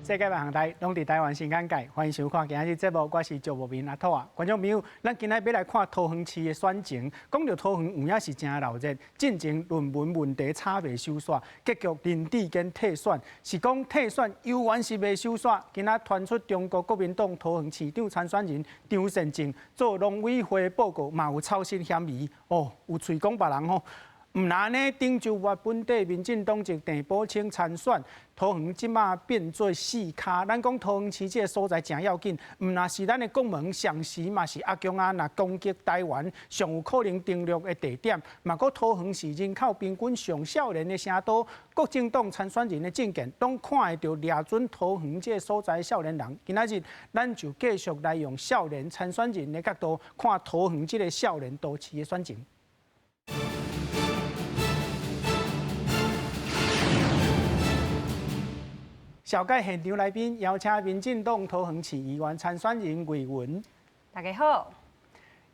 世界萬行台攏佇台灣新眼界，歡迎收看今仔日節目，我是趙慕明阿兔啊。觀眾朋友，咱今仔欲來看桃園市的選情。講著桃園有影是誠鬧熱，進前論文問題吵袂收煞，結局林智堅退選，是講退選猶原是袂收煞。今仔傳出中國國民黨桃園市長參選人張善政做農委會報告，嘛有抄襲嫌疑。哦，有喙講別人吼。毋但按呢，頂週末本地民進黨籍鄭寶清參選，桃園這馬變做四跤。咱講桃園市這个所在誠要緊，毋但是咱的國門，同時嘛是阿共仔若攻擊台灣上有可能登陸的地點。嘛，閣桃園是人口平均上少年的城都，各政黨參選人的政見，攏看會著掠準桃園這个所在少年人。今仔日咱就繼續來用少年參選人的角度看桃園這个少年都市的選情。紹介現場來賓，邀請民進黨桃園市議員參選人魏雲。大家好。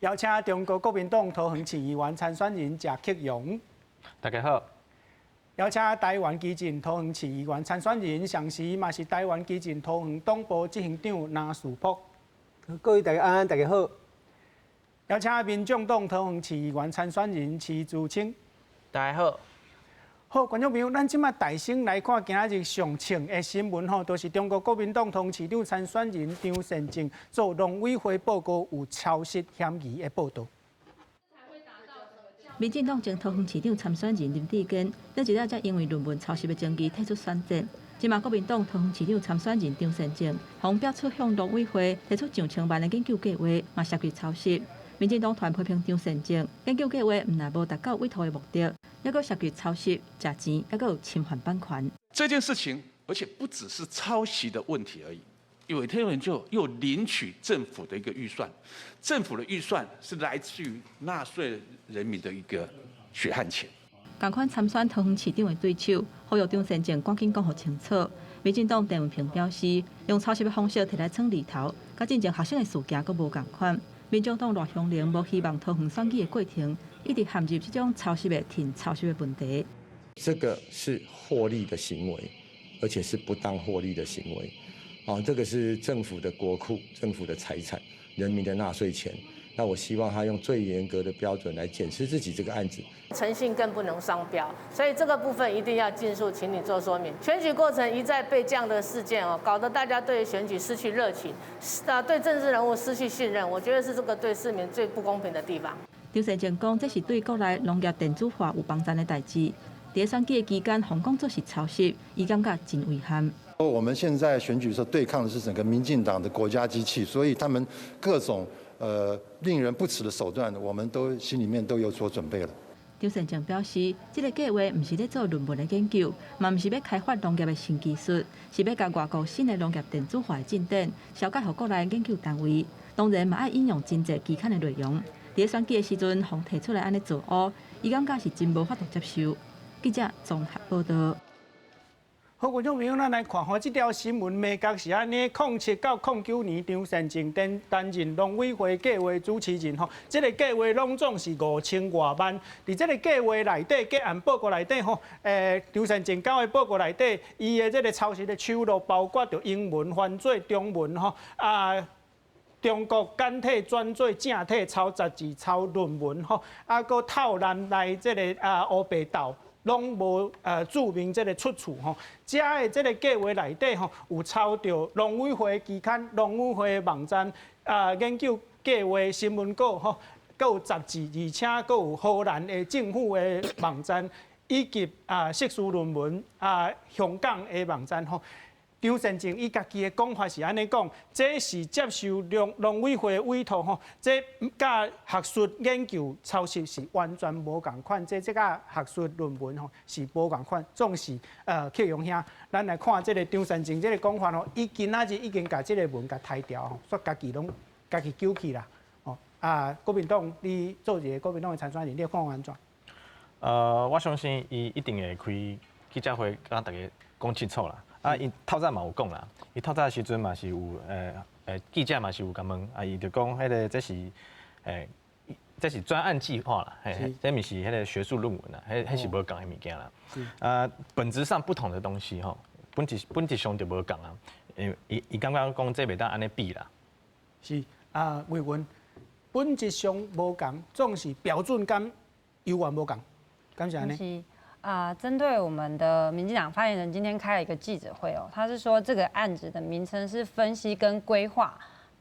邀請中國國民黨桃園市議員參選人謝克榮。大家好。邀請台灣基進桃園市議員參選人，同時嘛是台灣基進桃園黨部執行長林樹福。各位大家安，大家好。邀請民眾黨桃園市議員參選人徐竹清。大家好。好，觀眾朋友，咱這馬大先來看今仔日上衝的新聞吼，就是中國國民黨桃園市長參選人張善政做農委會報告有抄襲嫌疑的報導。民進黨前桃園市長參選人林智堅，頂一禮才因為論文抄襲的爭議退出選戰。這馬國民黨桃園市長參選人張善政，予爆出向農委會提出上千萬的研究計劃，嘛涉及抄襲。民進黨團批評張善政研究計劃毋但無達到委託的目的，猶閣涉及抄襲、食錢，猶閣有侵犯版權。這件事情，而且不只是抄襲的問題而已，委託人就又領取政府的一個預算，政府的預算是來自於納稅人民的一個血汗錢。仝款參選桃園市長的對手，呼籲張善政趕緊講予清楚。民進黨鄭運鵬表示，用抄襲的方式提來創厘頭，佮進前學生的事件閣無仝款。民眾黨賴香伶無希望桃園選舉的過程一直陷入這種抄襲的挺抄襲的問題。這個是獲利的行為，而且是不當獲利的行為。啊，這個是政府的國庫、政府的財產、人民的納稅錢。那我希望他用最嚴格的標準來檢視自己這個案子。誠信更不能雙標，所以這個部分一定要盡速請你做說明。選舉過程一再被這樣的事件哦，搞得大家對選舉失去熱情，啊，對政治人物失去信任，我覺得是這個對市民最不公平的地方。張善政講，這是對國內農業電子化有幫助的代誌。佇選舉的期間，予講做是抄襲，伊感覺真遺憾。我們現在選舉時候對抗的是整個民進黨的國家機器，所以他們各種令人不齒的手段，我們都心裡面都有所準備了。張善政表示，這个計劃毋是咧做論文的研究，嘛毋是欲開發農業的新技術，是欲共外國新的農業電子化的進展，紹介予國內研究單位。當然嘛愛引用真濟期刊的內容。佇選舉的時陣，予提出來按呢造烏，伊感覺是真無法度接受。記者綜合報導。好，觀眾朋友，咱來看吼，這條新聞眉角是按呢，07到09年，張善政擔擔任農委會計劃主持人吼，這个計劃攏總是5000外萬。佇這个計劃內底，結案報告內底吼，張善政交的報告內底，伊的這个抄襲的手錄包括著英文翻做中文吼，啊。中國簡體轉做正體，抄雜誌、抄論文吼，啊，閣透濫來這个啊烏白鬥。攏無註明這个出處吼，遮的這个計劃內底吼，有抄著農委會期刊、農委會網站啊研究計劃新聞稿吼，閣有雜誌，而且閣有荷蘭的政府的網站，以及啊碩士論文啊香港的網站吼。張善政伊家己的講法是按呢講，這是接受農農委會委託吼，這佮學術研究抄襲是完全無仝款，這這佮學術論文吼是無仝款，總是克榮兄，咱來看這个張善政這个講法吼，伊今仔日已經共這个文共刣掉吼，煞家己攏家己糾去啦，哦啊，國民黨你做一个國民黨的參選人，你看按怎？我相信伊一定會開記者會，共大家講清楚啦。啊，伊透早嘛有講啦，伊透早的時陣嘛是有記者嘛是有共問，啊，伊就講彼个這是這是專案計劃啦，嘿，這毋是彼个學術論文啦，彼彼是無仝的物件啦。啊，本質上不同的東西吼，本質本質上就無仝啊。因為伊伊感覺講這袂當按呢比啦。是啊，委員本質上無仝，總是標準敢猶原無仝，敢是按呢？是啊，針對我們的民進黨發言人今天開了一個記者會哦，他是說這個案子的名稱是分析跟規劃，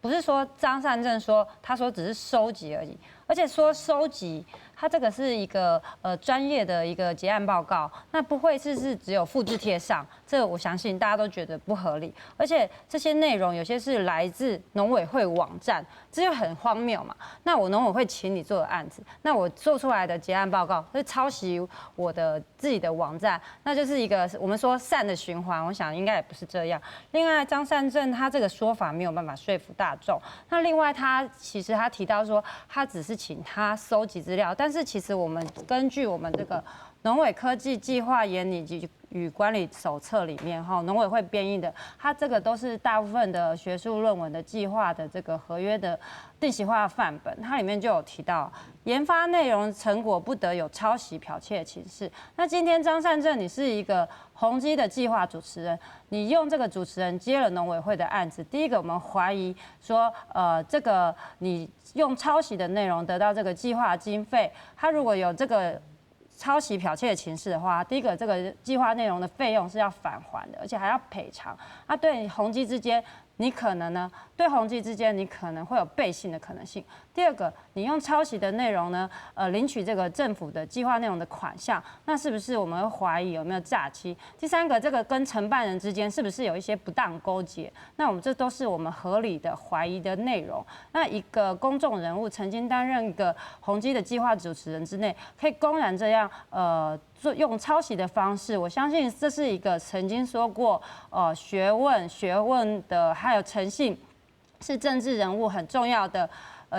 不是說張善政說他說只是收集而已，而且說收集，他這個是一個專業的一個結案報告，那不會是只有複製貼上，這個我相信大家都覺得不合理，而且這些內容有些是來自農委會網站，這就很荒謬嘛。那我農委會請你做的案子，那我做出來的結案報告會抄襲我的自己的網站，那就是一個我們說善的循環，我想應該也不是這樣。另外張善政他這個說法沒有辦法說服大眾。那另外他其實他提到說，他只是請他收集資料，但是其實我們根據我們這個農委科技計劃研擬及與管理手冊裡面哈，農委會編印的，它這個都是大部分的學術論文的計劃的這個合約的定型化範本，它裡面就有提到，研發內容成果不得有抄襲剽竊的情事。那今天張善政，你是一個宏碁的計劃主持人，你用這個主持人接了農委會的案子，第一個我們懷疑說，這個你用抄襲的內容得到這個計劃經費，他如果有這個抄襲剽竊的情事的話，第一個這個計劃內容的費用是要返還的，而且還要賠償。那對宏碁之間，你可能呢，對宏碁之間你可能會有背信的可能性。第二個，你用抄襲的內容呢，領取這個政府的計劃內容的款項，那是不是我們會懷疑有沒有詐欺？第三個，這個跟承辦人之間是不是有一些不當勾結？那我們這都是我們合理的懷疑的內容。那一個公眾人物曾經擔任一個宏碁的計劃主持人之內，可以公然這樣，做用抄襲的方式，我相信這是一個曾經說過，學問的還有誠信是政治人物很重要的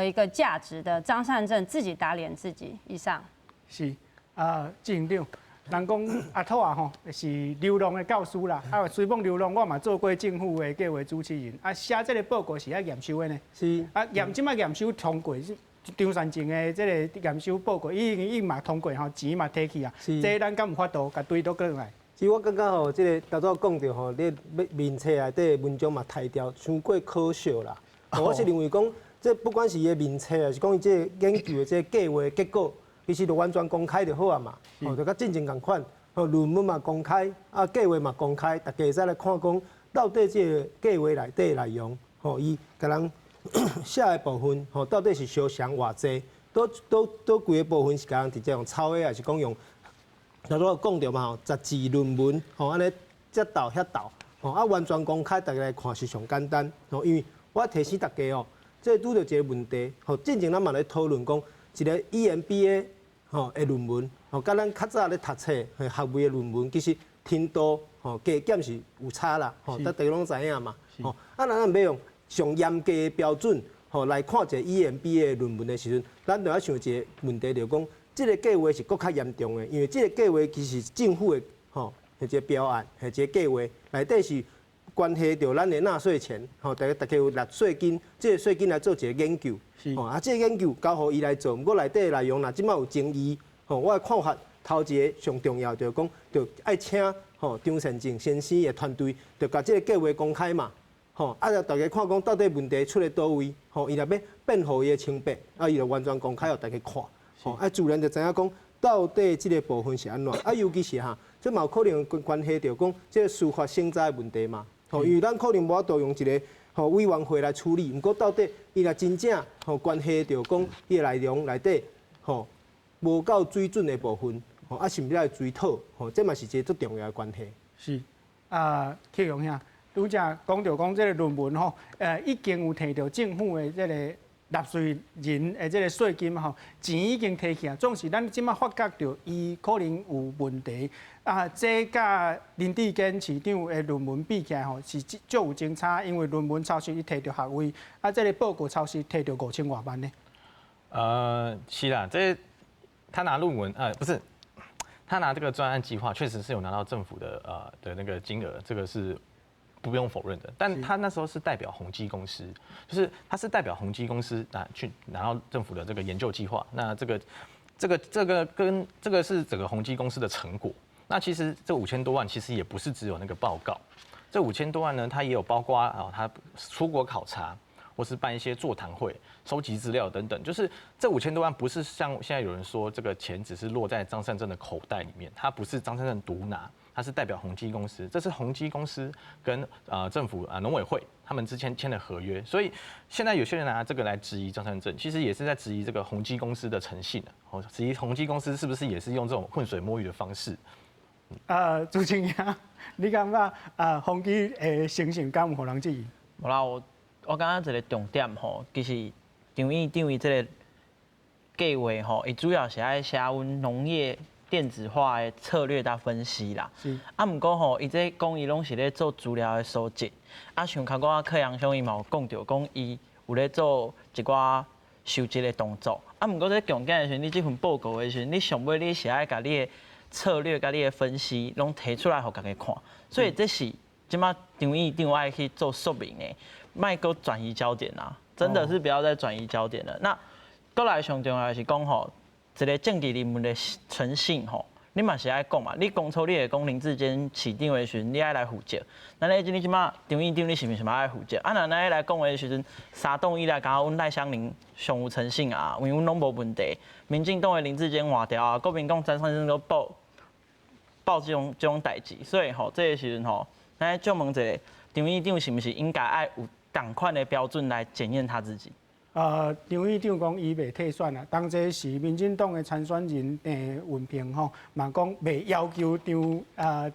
一個價值的張善政自己打臉自己。以上。是啊，執行長，人講阿兔仔吼是流浪的教師啦，啊，雖罔流浪，我嘛做過政府的計劃主持人，啊，寫這個報告是愛驗收的呢。是。啊，驗這擺驗收通過，張善政的這個驗收報告，伊已經伊嘛通過吼，錢嘛提去啊。是。這咱敢有法度共追倒轉來？其實我感覺吼，這個頭拄講著吼，你欲面冊內底文章嘛刣掉，傷過可惜啦。我是認為講，這不管是伊的面冊，還是講伊這個研究的這個計劃結果，其實就完全公開就好啊嘛。吼，就佮進前仝款，吼，論文嘛公開，啊，計劃嘛公開，大家會使來看講，到底這個計劃內底內容，吼，伊共人寫的部分，吼，到底是相像偌濟，佗佗佗幾個部分是共人直接用抄的，還是講用？頭拄講著嘛吼，雜誌論文吼，按呢這鬥遐鬥，吼啊完全公開，大家來看是上簡單，吼，因為我提醒大家哦，這拄著一個問題，吼，進前咱嘛咧討論講，一個 EMBA 吼的論文，吼，佮咱較早咧讀冊學位的論文，其實程度吼加減是有差啦，吼，大家攏知影嘛，吼，啊，若咱欲用上嚴格的標準吼來看一個 EMBA 的論文的時陣，咱就愛想一個問題，就講這個計劃是閣較嚴重的，因為這個計劃其實是政府的吼，一個標案，一個計劃內底是關係著咱的納稅錢，吼，大家大家有納稅金，這個稅金來做一個研究，吼，啊，這個研究交予伊來做，毋過內底的內容若這擺有爭議，吼，我的看法頭一個上重要就是講，就愛請吼張善政先生的團隊，就共這個計劃公開嘛，吼，啊，就大家看講到底問題出佇佗位，吼，伊若欲辯護伊的清白，啊，伊就完全公開予大家看，吼，啊，自然就知影講到底這個部分是按怎，啊，尤其是哈，這嘛有可能關係著講這個司法審查的問題嘛，吼，因為咱可能無法度用一個吼委員會來處理，毋過到底伊若真正吼關係著講伊的內容內底吼無夠水準的部分，吼啊，是毋是來追討？吼，這嘛是一個足重要的關係。是啊，啟榮兄，拄才講著講這個論文吼，已經有提著政府的這個納稅人的這個稅金吼，錢已經提去啊，總是咱這擺發覺著伊可能有問題啊，這佮林智堅市長的論文比起來吼，是足有爭差，因為論文抄襲伊提著學位，啊，這個報告抄襲提著5000外萬呢。是啦，這他拿論文，不是，他拿這個專案計劃，確實是有拿到政府的那個金額，這個是不用否認的。但他那時候是代表宏碁公司，就是他是代表宏碁公司拿到政府的這個研究計劃。那這個跟這個是整個宏碁公司的成果。那其實這5000多萬其實也不是只有那個報告，這五千多萬呢，他也有包括啊，他出國考察，或是辦一些座談會、收集資料等等。就是這五千多萬不是像現在有人說，這個錢只是落在張善政的口袋裡面，他不是張善政獨拿，他是代表宏碁公司，這是宏碁公司跟政府啊農委會他們之前簽的合約。所以現在有些人拿這個來質疑張善政，其實也是在質疑這個宏碁公司的誠信哦，質疑宏碁公司是不是也是用這種渾水摸魚的方式。朱清兄，你感覺啊，宏碁的誠信敢有予人質疑？無啦，我感覺一個重點吼，其實張院長伊這個計劃吼，伊主要是愛寫阮農業電子化的策略佮分析啦。啊，毋過吼，伊這講伊攏是咧做資料的收集。啊，像較早柯陽兄伊嘛有講著，講伊有咧做一寡收集的動作。啊，毋過這重點的時陣，你這份報告的時陣，你上尾你是愛共你的策略佮你的分析攏提出來予大家看。所以這是這馬張院長愛去做說明的，莫閣轉移焦點啦，真的是不要再轉移焦點了。那閣來上重要的是講吼，一個政治人物的誠信吼，你嘛是愛講嘛。你當初你會講林智堅市長的時陣，你愛來負責。那你這馬張院長，你是毋是嘛愛負責？啊，若咱來講的時陣，三黨以來感覺阮賴香伶上有誠信啊，因為阮攏無問題。民進黨的林智堅換掉啊，國民黨張善政都報報這種代誌，所以吼，這個時陣吼，咱就問一下張院長是毋是應該愛有仝款的標準來檢驗他自己？張院長講伊袂退選啊，當這時民進黨的參選人鄭運鵬吼，嘛講袂要求張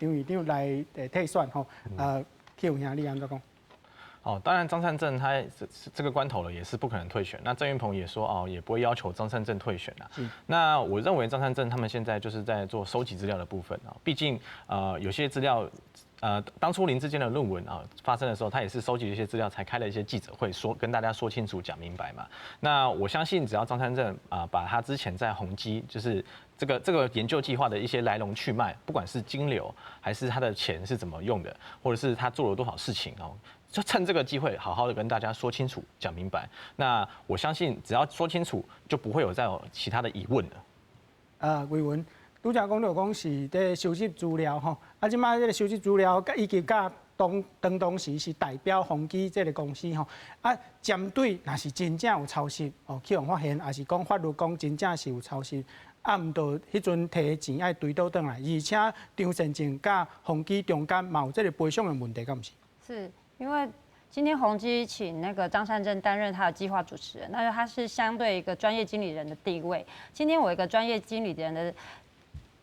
院長來退選吼。啟雄兄你按怎講？哦，當然張善政他這個關頭了，也是不可能退選。那鄭運鵬也說哦，也不會要求張善政退選啦。那我認為張善政他們現在就是在做收集資料的部分啊，畢竟有些資料，當初林智堅的論文啊發生的時候，他也是收集一些資料，才開了一些記者會，說跟大家說清楚、講明白嘛。那我相信，只要張善政啊，把他之前在宏碁就是這個研究計劃的一些來龍去脈，不管是金流還是他的錢是怎麼用的，或者是他做了多少事情哦，就趁這個機會好好的跟大家說清楚、講明白。那我相信，只要說清楚，就不會有再有其他的疑問了。啊，魏文。拄才講著講是佇收集資料吼，啊，這馬這個收集資料，以及佮當時是代表宏碁這個公司吼，啊，針對若是真正有抄襲哦，去予發現，抑是講法律講真正是有抄襲，啊，毋著彼陣提錢愛追討轉來，而且張善政佮宏碁中間嘛有這個賠償的問題，敢毋是？是因為今天宏碁請那個張善政擔任他的計劃主持人，那他是相對一個專業經理人的地位。今天我一個專業經理人的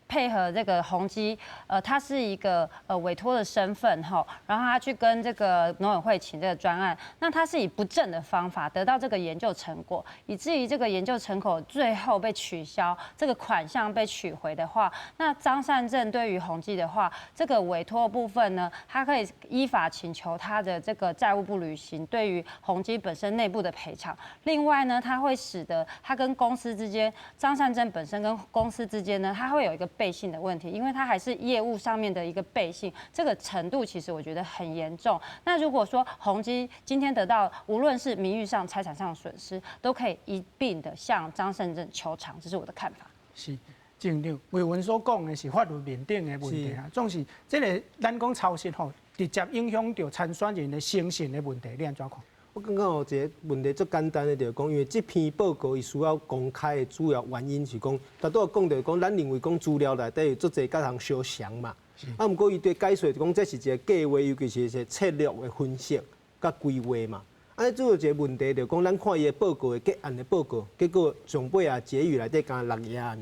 配合這個宏碁，他是一個委託的身份哈，然後他去跟這個農委會請這個專案，那他是以不正的方法得到這個研究成果，以至於這個研究成果最後被取消，這個款項被取回的話，那張善政對於宏碁的話，這個委託部分呢，他可以依法請求他的這個債務不履行，對於宏碁本身內部的賠償。另外呢，他會使得他跟公司之間，張善政本身跟公司之間呢，他會有一個背信的問題，因為他還是業務上面的一個背信，這個程度其實我覺得很嚴重。那如果說宏碁今天得到無論是名譽上、財產上的損失，都可以一併的向張善政求償，這是我的看法。是，鄭長，魏文所講的是法律面頂的問題啊，總是這個咱講抄襲吼，直接影響著參選人的誠信的問題，你按怎看？我感覺吼，一個問題足簡單的，就是講，因為這篇報告伊需要公開的主要原因是講，頭拄仔講著講，咱認為講資料內底有足濟佮人相像嘛。啊，毋過伊對解說講，這是一個計劃，尤其是一個策略的分析佮規劃嘛。啊，主要一個問題就講，咱看伊的報告的結案的報告，結果上尾啊結語內底敢六頁爾。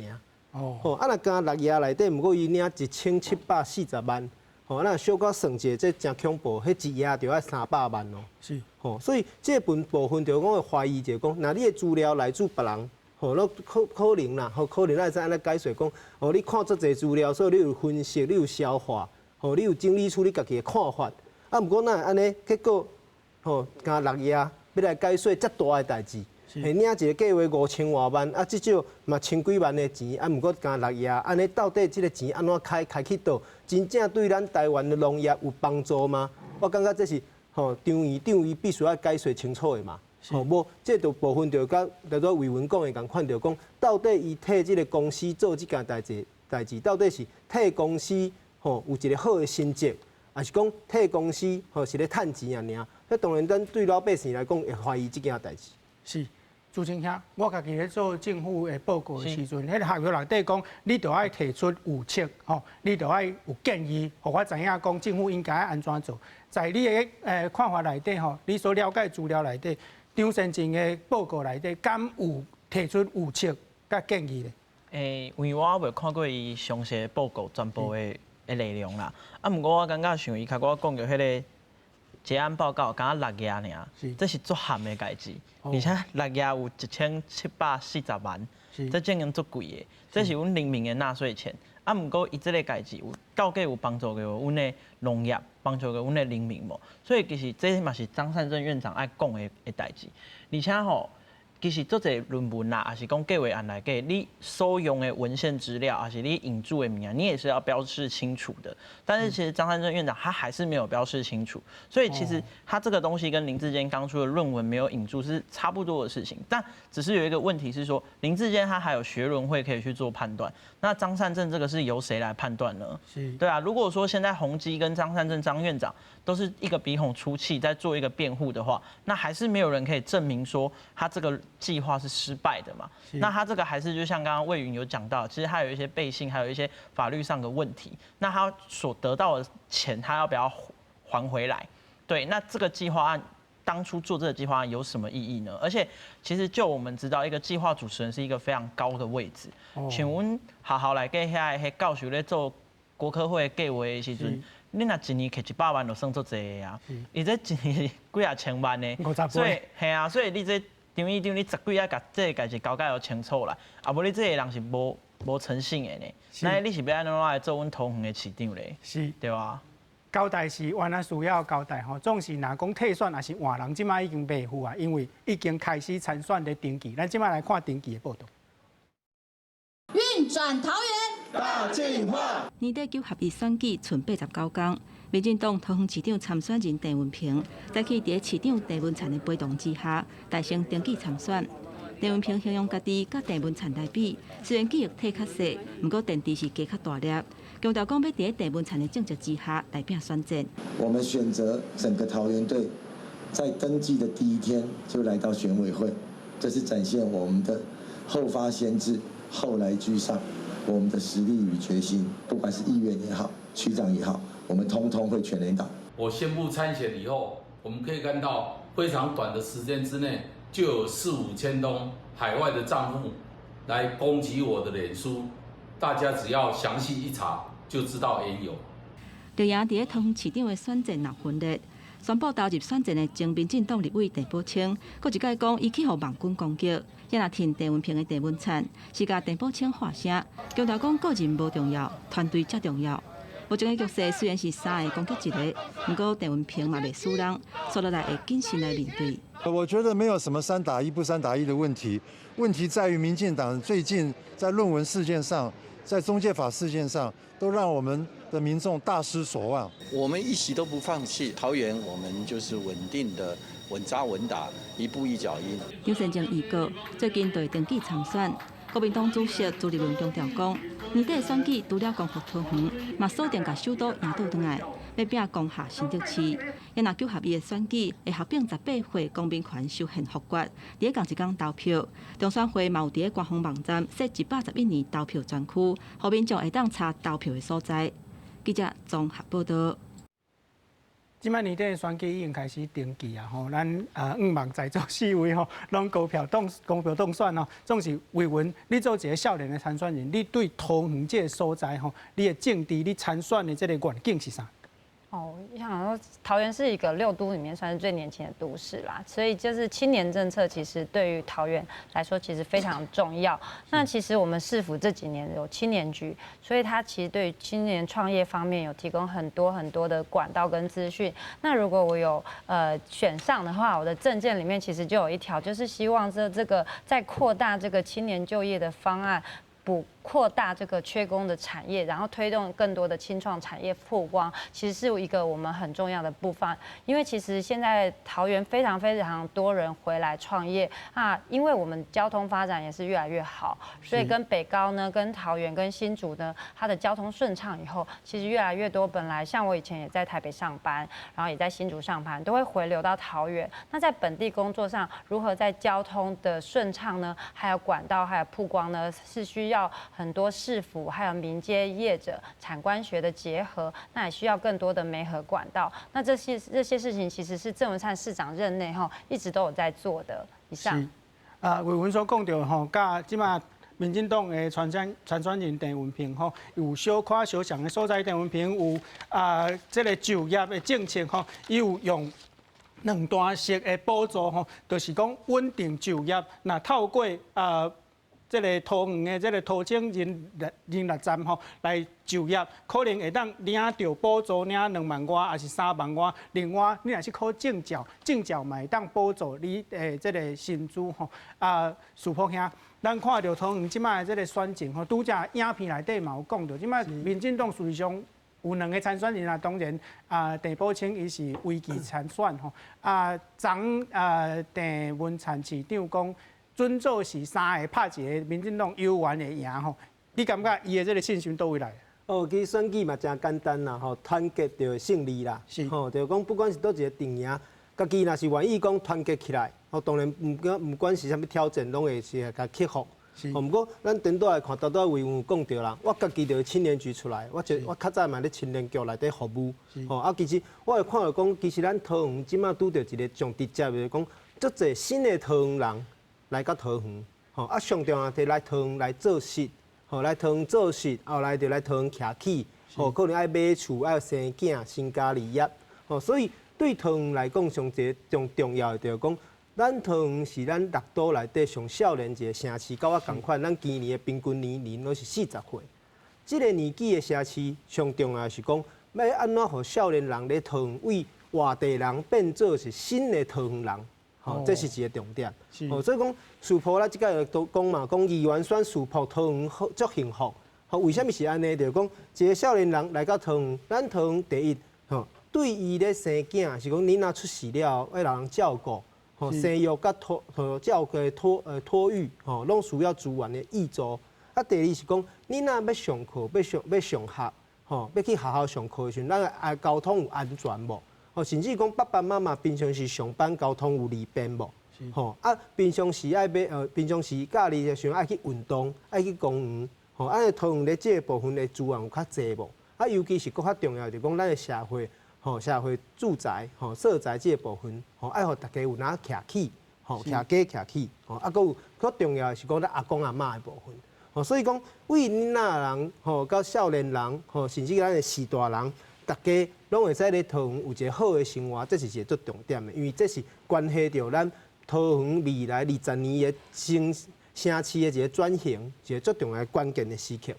哦。吼，啊，若敢六頁內底，毋過伊領1740萬。吼，咱小可算一下，這誠恐怖，彼一頁就愛300萬哦。吼，所以這份部分就講會懷疑就講，若你的資料來自別人，吼，攏可能啦，吼，可能咱會使按呢解釋講，哦，你看足濟資料，所以你有分析，你有消化，吼，你有整理出你家己的看法。啊，毋過哪會按呢？結果，吼，敢六頁欲來解說遮大的代誌。會領一個計劃五千外萬，啊，至少嘛千幾萬的錢，啊，毋過敢六頁，按呢到底這個錢按怎開，開去佗？真正對咱台灣的農業有幫助嗎？我感覺這是吼張院長伊必須愛解說清楚的嘛。吼，無這就部分就佮頭拄魏文講的仝款，就講到底伊替這個公司做這件代誌，代誌到底是替公司吼有一個好的成績，抑是講替公司吼是咧趁錢爾爾。這當然，咱對老百姓來講會懷疑這件代誌。是，朱清兄，我家己咧做政府的報告的時陣，彼個合約內底講，你著愛提出預測，吼，你著愛有建議，予我知影講政府應該按怎做。在你的看法內底，吼，你所了解資料內底，張善政的報告內底，敢有提出預測佮建議咧？因為我未看過伊詳細的報告全部的內容啦。啊，毋過我感覺像伊較我講著彼個結案報告，敢若六頁爾，這是足譀的代誌，而且六頁有1740萬，這證明足貴的，這是阮人民的納稅錢。啊，毋過伊這个代誌有到底有幫助著阮的農業，幫助著阮的人民無？所以其實這嘛是張善政院長愛講的代誌，而且吼，其實足濟論文啦，抑是講計劃案內底，你所用的文獻資料，抑是你引注的物件，你也是要標示清楚的。但是其實張善政院長他還是沒有標示清楚，所以其實他這個東西跟林智堅當初的論文沒有引注是差不多的事情。但只是有一個問題是說，林智堅他還有學倫會可以去做判斷，那張善政這個是由誰來判斷呢？是，對啊。如果說現在宏碁跟張善政張院長都是一個鼻孔出氣，在做一個辯護的話，那還是沒有人可以證明說他這個計劃是失敗的嘛？那他這個還是就像剛剛魏雲有講到，其實他有一些背信，還有一些法律上的問題。那他所得到的錢，他要不要還回來？對，那這個計劃案當初做這個計劃案有什麼意義呢？而且，其實就我們知道，一個計劃主持人是一個非常高的位置。像阮學校內底遐彼教授咧做國科會計劃的時陣，你若一年摕100萬就算足濟的啊。伊這一年幾仔千萬呢？所以，嘿啊，所以你這張院長，你十幾仔共這個代誌交代予清楚啦，啊無你這個人是無誠信的呢。那你是欲按怎來做阮桃園的市長咧？是，對啊。交代是原來需要交代吼，總是若講退選抑是換人，這擺已經袂赴啊，因為已經開始參選的登記。咱這擺來看登記的報導。運轉桃園，大進化。年底九合一選舉賰89工，民進黨桃園市長參選人鄭文平，早起佇市長鄭文燦的陪同之下，大聲登記參選。鄭文平形容家己佮鄭文燦來比，雖然記憶體較細，毋過電池是加較大粒。強調講欲佇鄭文燦的政策之下來拼選戰。我們選擇整個桃園隊，在登記的第一天就來到選委會，這是展現我們的後發先至、後來居上，我們的實力與決心。不管是議員也好，區長也好，我們通通會全力打。我宣布參選以後，我們可以看到非常短的時間之內，就有四五千通海外的賬戶來攻擊我的臉書。大家只要詳細一查，就知道緣由。綠營佇咧桃園市長的選戰鬧分裂，宣布投入選戰的前民進黨立委鄭寶清，閣一擺講伊去予網軍攻擊，也若挺鄭文平的鄭文燦，是共鄭寶清喊聲，強調講個人無重要，團隊才重要。目前的局勢雖然是三个攻擊一个，毋過鄭文平嘛袂輸人，煞落來會謹慎來面對。我覺得沒有什麼三打一不三打一的問題，問題在於民進黨最近在論文事件上，在中介法事件上，都讓我們的民眾大失所望。我們一席都不放棄，桃園我們就是穩定的、穩紮穩打，一步一腳印。張善政預告最近就會登記參選。國民黨主席朱立倫強調講，年底選舉除了光復桃園，嘛鎖定共首都贏倒轉來，欲拼攻下新竹市。也若九合一的選舉會合併18歲公民權修憲複決，佇咧仝一工投票。中選會嘛有佇咧官方網站設111年投票專區，予民眾會當查投票的所在。記者綜合報導。這擺年底的選舉已經開始登記啊！吼，咱啊向望在座四位吼，攏高票當選吼，總是維文，你做一个少年的參選人，你對桃園這个所在吼，你的政治，你參選的這个願景是啥？哦，我想說桃園是一個六都裡面算是最年輕的都市啦，所以就是青年政策其實對於桃園來說其實非常重要。那其實我們市府這幾年有青年局，所以它其實對於青年創業方面有提供很多很多的管道跟資訊。那如果我有選上的話，我的政見裡面其實就有一條，就是希望這個在擴大這個青年就業的方案。補擴大這個缺工的產業，然後推動更多的青創產業曝光，其實是一個我們很重要的部分。因為其實現在桃園非常非常多人回來創業啊，因為我們交通發展也是越來越好，所以跟北高呢、跟桃園、跟新竹呢，它的交通順暢以後，其實越來越多本來像我以前也在台北上班，然後也在新竹上班，都會回流到桃園。那在本地工作上，如何在交通的順暢呢？還有管道還有曝光呢？是需要很多市府還有民間業者產官學的結合，那也需要更多的媒合管道。那這些事情其實是鄭文燦市長任內吼一直都有在做的。以上。啊，委員所講著吼，佮這馬民進黨的參選人鄭運鵬吼，有小可相像的所在，鄭運鵬有啊，這个就業的政策吼，伊有用兩段式的補助吼，就是講穩定就業，若透過啊，這个桃園的這个桃青人力站吼來就業，可能會當領著補助，領2萬外，抑是3萬外。另外，你若是考證照，證照嘛會當補助你的這个薪資吼。啊，樹福兄，咱看著桃園這擺的這个選情吼，拄才影片內底嘛有講著，這擺民進黨事實上有兩个參選人啊，當然啊，鄭寶清伊是違紀參選吼，啊，昨啊鄭文燦市長講，準做是三个拍一个，民進黨有緣會贏吼。你感覺伊的這个信心佗位來？哦，其實選舉嘛誠簡單啦，吼，團結就會勝利啦。吼，就是講不管是佗一個陣營，家己若是願意講團結起來，吼，當然毋管是啥物挑戰，攏會是共克服。吼，毋過咱顛倒來看，拄拄委員有講著啦，我家己就是青年局出來，我較早嘛佇青年局內底服務，吼，啊，其實我會看著講，其實咱桃園這馬拄著一個上直接的講，足濟新的桃園人來到桃園，吼，啊，上重要是來桃園來做事，吼，來桃園做事，後來就來桃園徛起，吼，可能愛買厝、愛生囝、成家立業，吼，所以對桃園來講，上一个上重要的就是講，咱桃園是咱六都內底上少年一个城市，佮我仝款，咱今年的平均年齡攏是40歲。這个年紀的城市，上重要的是講，欲按怎予少年人咧桃園為外地人變做是新的桃園人，吼，這是一个重點。哦，所以講，樹埔咱這擺都講嘛，講議員選樹埔桃園好足幸福。吼，為啥物是按呢？就是講一个少年人來到桃園，咱桃園第一，吼，對伊咧生囝，是講囡仔出世了後，愛人照顧。吼，生育佮托照顧托育，吼，攏需要資源的挹注。啊，第二是講，囡仔欲上課，欲上學，吼，欲去學校上課的時陣，咱啊交通有安全無？吼，甚至講爸爸媽媽平常時上班交通有利便無？吼，啊，平常時假日的時陣愛去運動，愛去公園，吼，啊，桃園咧這个部分的資源有較濟無？啊，尤其是閣較重要就是講，咱的社會。吼，社會住宅、吼社宅這个部分，吼愛予大家有哪徛起，吼徛家徛起，吼啊，閣有較重要的是講咱阿公阿嬤的部分，吼所以講為囡仔人，吼到少年人，吼甚至咱的序大人，大家攏會使咧桃園有一个好的生活，這是一个足重點的，因為這是關係著咱桃園未來20年的城市的一個轉型，一个足重要的關鍵的時刻。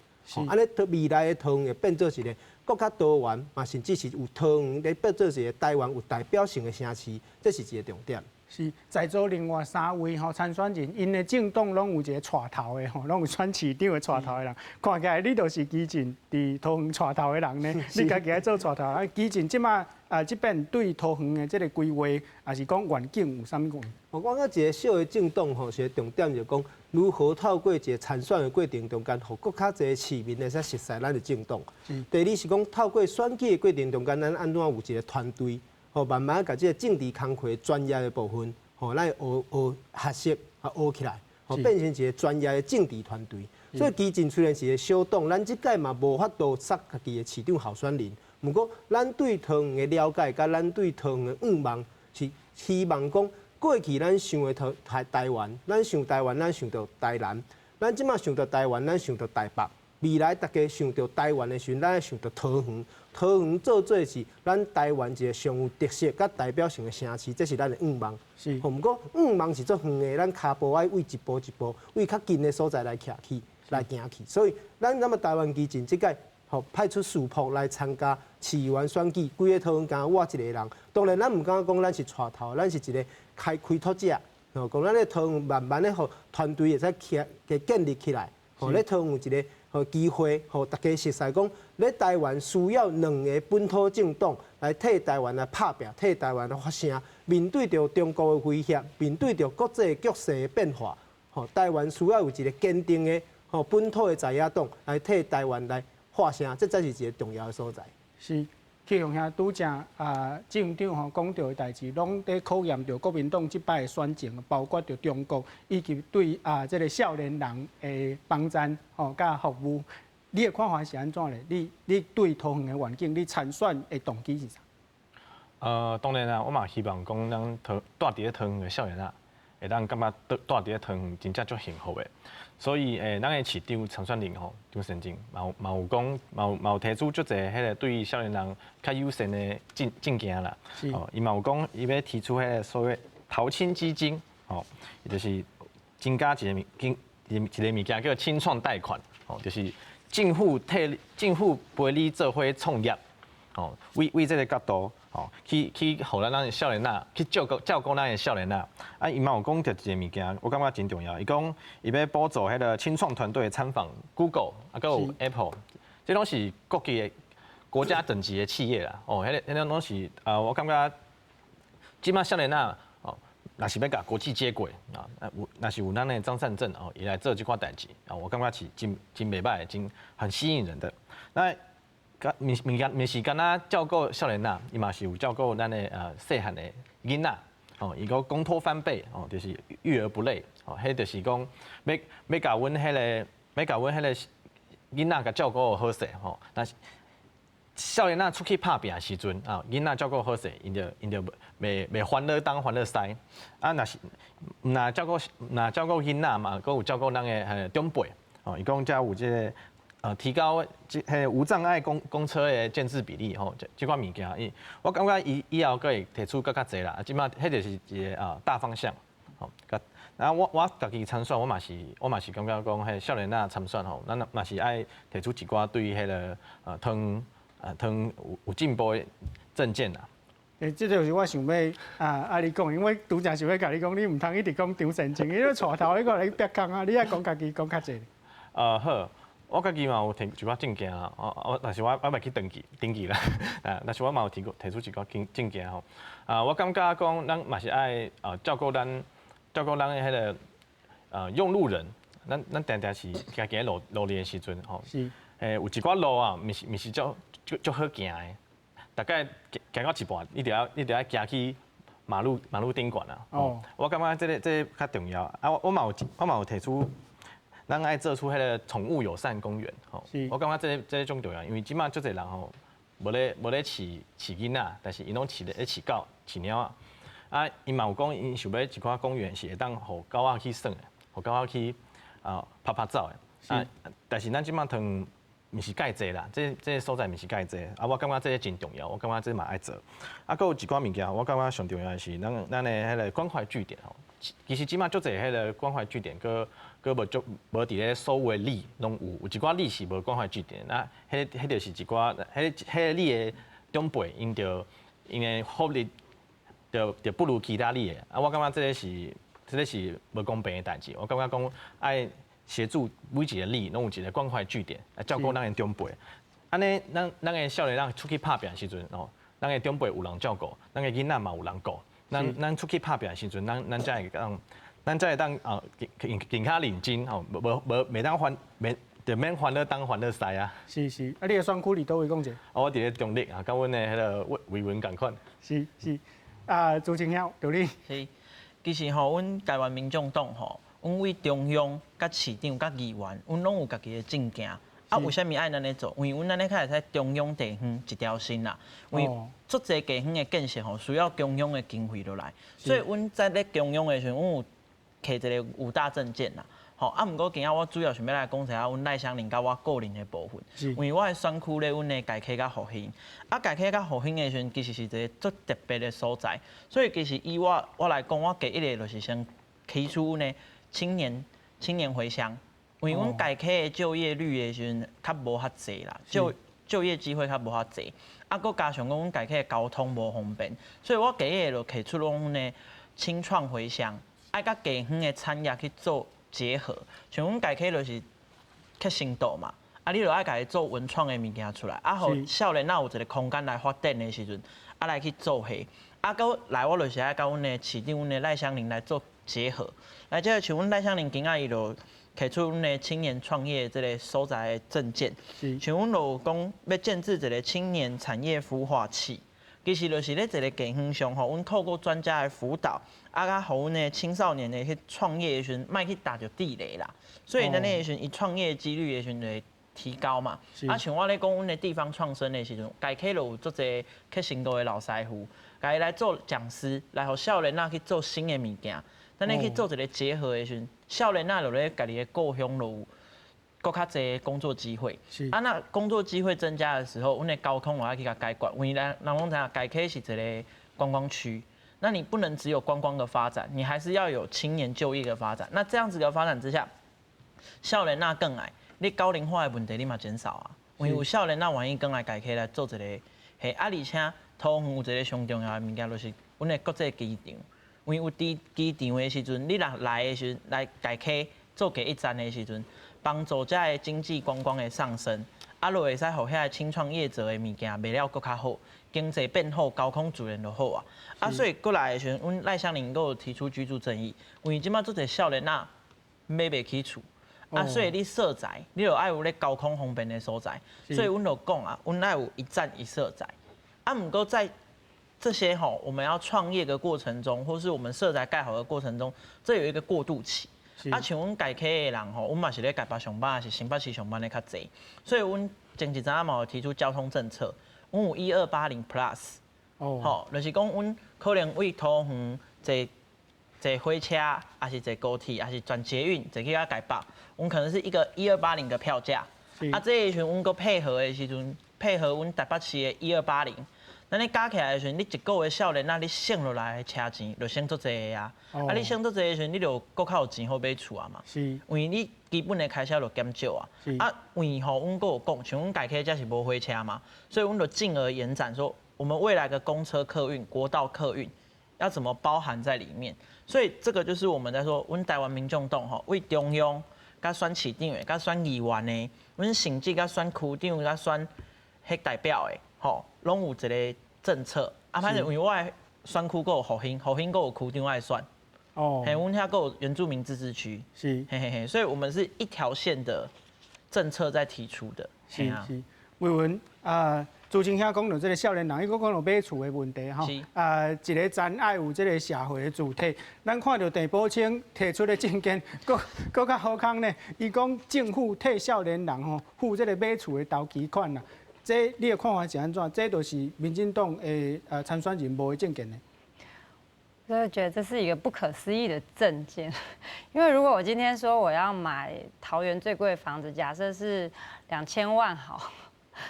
按呢未來的桃園會變做一个閣較多元，嘛甚至是有桃園咧變做一个台灣有代表性的城市，這是一个重點。是在座另外三位吼參選人，𪜶的政黨攏有一个帶頭的吼，攏有選市長的帶頭的人。看起來你就是基進佇桃園帶頭的人呢，你家己愛做帶頭。啊，基進這馬啊這擺對桃園的這个規劃，抑是講願景有啥物款？我感覺一个小的政黨吼，是重點就講如何透過一个參選的過程中間，予閣較濟市民會使熟似咱的政黨。第二是講透過選舉的過程中間，咱按怎有一个團隊，吼，慢慢共這个政治工課專業的部分，吼，咱學學學習啊學起來，吼，變成一个專業的政治團隊。所以基進雖然是一个小黨，咱這擺嘛無法度殺家己的市長候選人。毋過，咱對桃園的了解，佮咱對桃園的願望，是希望講過去咱想的台灣，咱想台灣，咱想著台南，咱這馬想著台灣，咱想著台北。未來大家想著台灣的時陣，咱愛想著桃園。桃園做做是咱台灣一个上有特色佮代表性的城市，這是咱的願望。毋過願望是足遠的，咱跤步愛為一步一步，為較近的所在來徛起，來行去。所以，咱那麼台灣基進這擺吼派出樹埔來參加市議員選舉，規个桃園敢我一个人。當然，咱毋敢講咱是帶頭，咱是一个開拓者。吼，講咱的桃園慢慢的予團隊會使起，給建立起來。吼，咧桃園有一个予機會，予大家熟似講，咧台灣需要兩个本土政黨來替台灣來拍拚，替台灣來發聲，面對著中國的威脅，面對著國際局勢的變化，吼，台灣需要有一个堅定的吼本土的在野黨來替台灣來發聲，這才是一个重要的所在。是，啟雄兄拄才啊，政長吼講著的代誌，攏咧考驗著國民黨這擺的選情，包括著中國以及對啊這个少年人的幫贊吼佮服務，你的看法是按怎咧？你對桃園的願景，你參選的動機是啥？當然啦，我嘛希望講咱桃蹛佇咧桃園的少年仔，會當感覺蹛蹛佇咧桃園真正足幸福的。所以咱的市長參選人吼張善政嘛有講，嘛有提出足濟彼个對少年人較友善的政見啦。哦，伊嘛有講，伊欲提出彼个所謂桃青基金，吼，伊就是增加一个物金一個物件叫青創貸款，吼，就是政府陪你做伙創業，吼，為這个角度，吼，去予咱的少年仔去照顧咱的少年仔。啊，伊嘛有講著一个物件，我感覺真重要。伊講伊欲補助彼个青創團隊參訪 Google，啊，閣有 Apple，這攏是國際的國家等級的企業啦。哦，彼個攏是啊，我感覺這馬少年仔哦，若是欲佮國際接軌啊，有若是有咱的張善政哦，伊來做這款代誌啊，我感覺是真袂䆀，真很吸引人的。那毋是物件，毋是干焦照顧少年仔，伊嘛是有照顧咱的細漢的囡仔。哦，伊講公托翻倍，哦，就是育兒不累，哦，彼就是講欲共阮彼个，欲共阮彼个囡仔共照顧好勢，吼。若是少年仔出去拍拚的時陣，啊，囡仔照顧好勢，𪜶就袂煩惱東煩惱西。啊，若是毋若照顧若照顧囡仔嘛，閣有照顧咱的長輩。哦，伊講遮有這个提高這彼無障礙公車的建置比例吼，這款物件，伊我感覺伊以後閣會提出閣較濟啦。啊，這馬彼就是一个啊大方向，吼。然後我家己參選，我嘛是感覺講，彼少年仔參選吼，咱嘛是愛提出一寡對彼个桃園有進步的政見啦。這就是我想欲啊你講，因為拄才想欲共你講，你毋通一直講張善政，因為帶頭彼個來逼空啊，你愛講家己講較濟。好。我家己嘛有提一寡政見啊，我但是我袂去登記啦，啊，但是我嘛有提出一寡政見吼，啊，我感覺講咱嘛是愛啊照顧咱的彼个用路人，咱定定是行行路裡的時陣吼，有一寡路啊，毋是足好行的，大概行到一半，你著愛行去馬路頂懸啊。哦，我感覺這個較重要，啊，我嘛有提出。咱愛做出彼个寵物友善公園，吼，我感覺這個足重要，因為這馬足濟人吼，無咧飼囡仔，但是𪜶攏飼咧飼狗、飼貓仔。啊，伊嘛有講，𪜶想欲一寡公園是會當予狗仔去耍的，予狗仔去啊趴趴走的。啊，但是咱這馬桃園毋是蓋濟啦，這所在毋是蓋濟。啊，我感覺這個真重要，我感覺這嘛愛做。啊，閣有一寡物件，我感覺上重要的是咱的彼个關懷據點吼。其實這馬足濟彼个關懷據點，閣無足無佇咧所有的里攏有，有一寡里是無關懷據點，啊，彼就是一寡，彼個里的長輩，𪜶的福利就不如其他里的，啊，我感覺這個是無公平的代誌，我感覺講愛協助每一个里攏有一个關懷據點，來照顧咱的長輩，按呢，咱的少年人出去拍拚的時陣，哦，咱的長輩有人照顧，咱的囡仔嘛有人顧，咱出去拍拚的時陣，咱才會當啊，更較認真吼，無袂當煩，袂就免煩惱東煩惱西啊。是是，啊，你的選區佇佗位講者？啊，我佇咧中壢啊，佮阮的彼个維文仝款。是是，啊，朱清曉，著你。是，其實吼，阮台灣民眾黨吼，阮對中央、佮市長、佮議員，阮攏有家己的政見。啊，為啥物愛按呢做？因為阮按呢較會使中央地方一條心啦。因為足濟地方的建設吼，需要中央的經費落來，所以阮在咧中央的時陣，阮有提一个五大政見啦。吼，啊，毋過今仔我主要想欲來講一下阮賴香伶佮我個人的部分，因為我的選區咧，阮的大溪佮復興，啊，大溪佮復興的時陣，其實是一个足特別的所在，所以其實以我來講，我第一个就是先提出阮的青年回鄉，因為阮大溪的就業率的時陣較無遐濟啦，就業機會較無遐濟，啊，閣加上講阮大溪的交通無方便，所以我第一个就提出阮的青創回鄉，愛佮地方的產業去做結合，像阮大溪就是革新度嘛，啊，你就愛共伊做文創的物件出來，啊，予少年仔有一個空間來發展的時陣，啊來去做伙，啊，閣來我就是愛佮阮的市長、阮的賴香伶來做結合，來這個像阮賴香伶今仔伊就提出阮的青年創業這个所在的政見，像阮就有講欲建置一个青年產業孵化器，其實就是咧一个地方上吼，阮透過專家的輔導，啊，佮予阮的青少年的去創業的時陣，莫去踏著地雷啦。所以咱那個時陣，伊創業幾率的時陣就會提高嘛。啊，像我咧講，阮的地方創生的時陣，家己就有足濟客成都的老師傅，共伊來做講師，來予少年仔去做新的物件。咱咧去做一个結合的時陣，少年仔就咧家己的故鄉就有閣較濟工作機會。啊，那工作機會增加的時候，阮的交通就愛去共解決。因為咱人攏知影，家溪是一个觀光區，那你不能只有觀光的發展，你還是要有青年就業的發展。那這樣子的發展之下，少年仔轉來，你高齡化的問題你嘛減少啊。因為有少年仔願意轉來家溪來做一个，嘿，啊，而且桃園有一个上重要的物件，就是阮的國際機場。因為有佇機場的時陣，你若來的時陣來家溪做第一站的時陣，幫助遮的經濟觀光的上升，啊，就會使予遐个青創業者的物件賣了閣較好，經濟變好，交通自然就好啊。啊，所以過來的時陣，阮賴香伶閣有提出居住正義，因為這擺足濟少年仔買袂起厝，啊，所以你社宅，你就愛有咧交通方便的所在，所以阮就講啊，阮愛有一站一社宅，啊，毋過在這些吼，我們要創業的過程中，或是我們社宅蓋好的過程中，這有一個過渡期。啊，像阮家溪的人吼，阮嘛是咧台北上班，抑是新北市上班的較濟，所以阮前一陣仔嘛有提出交通政策，阮有1280 Plus，吼，就是講阮可能為桃園坐坐火車，抑是坐高鐵，抑是轉捷運，坐去到台北，阮可能是一個一二八零的票價。啊，這个時陣阮閣配合的時陣，配合阮台北市的一二八零。咱你加起來的時陣，你一個月少年仔，你省落來的車錢就省足濟的啊！啊，你省足濟的時陣，你就閣較有錢好買厝啊嘛。因為你基本的開銷就減少啊。啊，因為吼，阮閣有講，像阮家溪遮是無火車嘛，所以阮就進而延展說，我們未來的公車客運、國道客運要怎麼包含在裡面？所以這個就是我們在說，阮台灣民眾黨吼，為中央佮選市長的、佮選議員的，阮甚至佮選區長、佮選彼代表的，吼，攏有一个政策。啊，反正因為我的選區閣有復興，復興閣有區長愛選。嘿，阮遐閣有原住民自治區。嘿嘿嘿，所以我們是一條線的政策在提出的。是。維文啊，朱清兄講到這个少年人，伊閣講到買厝的問題吼。啊，一个站愛有這个社會的主體。咱看著鄭寶清提出的政見，閣閣較好康呢。伊講政府替少年人吼付這个買厝的頭期款啦。這你的看法是按怎？這就是民進黨的參選人無的政見呢？我就覺得這是一個不可思議的政見，因為如果我今天說我要買桃園最貴的房子，假設是2000萬好，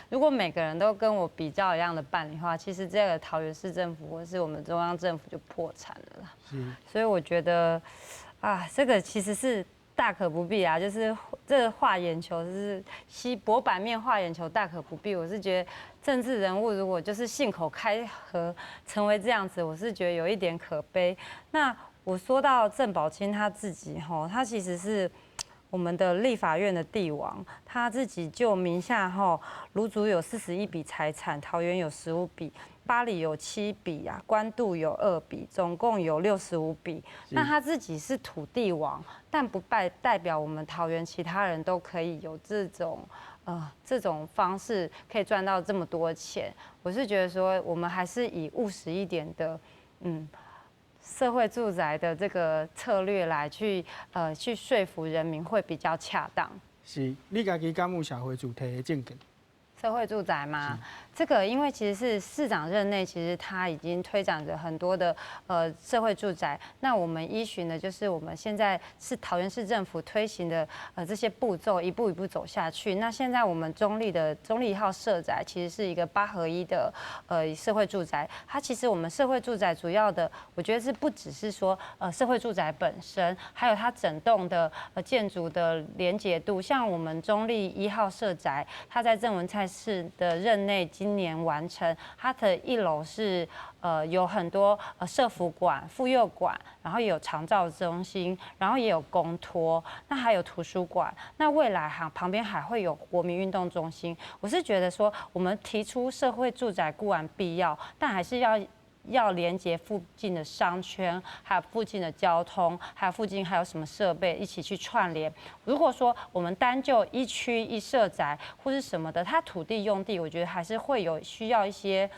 如果每個人都跟我比較一樣的辦理的話，其實這個桃園市政府或是我們中央政府就破產了啦。所以我覺得啊，這個其實是大可不必啊，就是這個畫眼球，就是吸博版面畫眼球，大可不必。我是覺得政治人物如果就是信口開河成為這樣子，我是覺得有一點可悲。那我說到鄭寶清他自己吼，他其實是我們的立法院的帝王，他自己就名下吼，蘆竹有41筆財產，桃園有15筆。八里有7筆啊，關渡有2筆，總共有65筆。那他自己是土地王，但不代表我們桃園其他人都可以有這種方式可以賺到這麼多錢。我是覺得說，我們還是以務實一點的，社會住宅的這個策略來去說服人民會比較恰當。是，你家己敢有社會主體的政見？社會住宅嗎？這個因為其實是市長任內，其實他已經推展着很多的社會住宅。那我們依循的就是我們現在是桃園市政府推行的這些步驟，一步一步走下去。那現在我們中壢的中壢1號社宅其實是一個8合1的社會住宅。它其實我們社會住宅主要的，我覺得是不只是說社會住宅本身，還有它整棟的建築的連結度。像我們中壢1號社宅，它在鄭文燦再次的任内今年完成，它的一楼是有很多社福馆、妇幼馆，然后也有长照中心，然后也有公托，那还有图书馆。那未来哈旁边还会有国民运动中心。我是觉得说，我们提出社会住宅固然必要，但还是要连接附近的商圈，还有附近的交通，还有附近还有什么设备一起去串联。如果说我们单就一区一社宅或是什么的，它土地用地，我觉得还是会有需要一些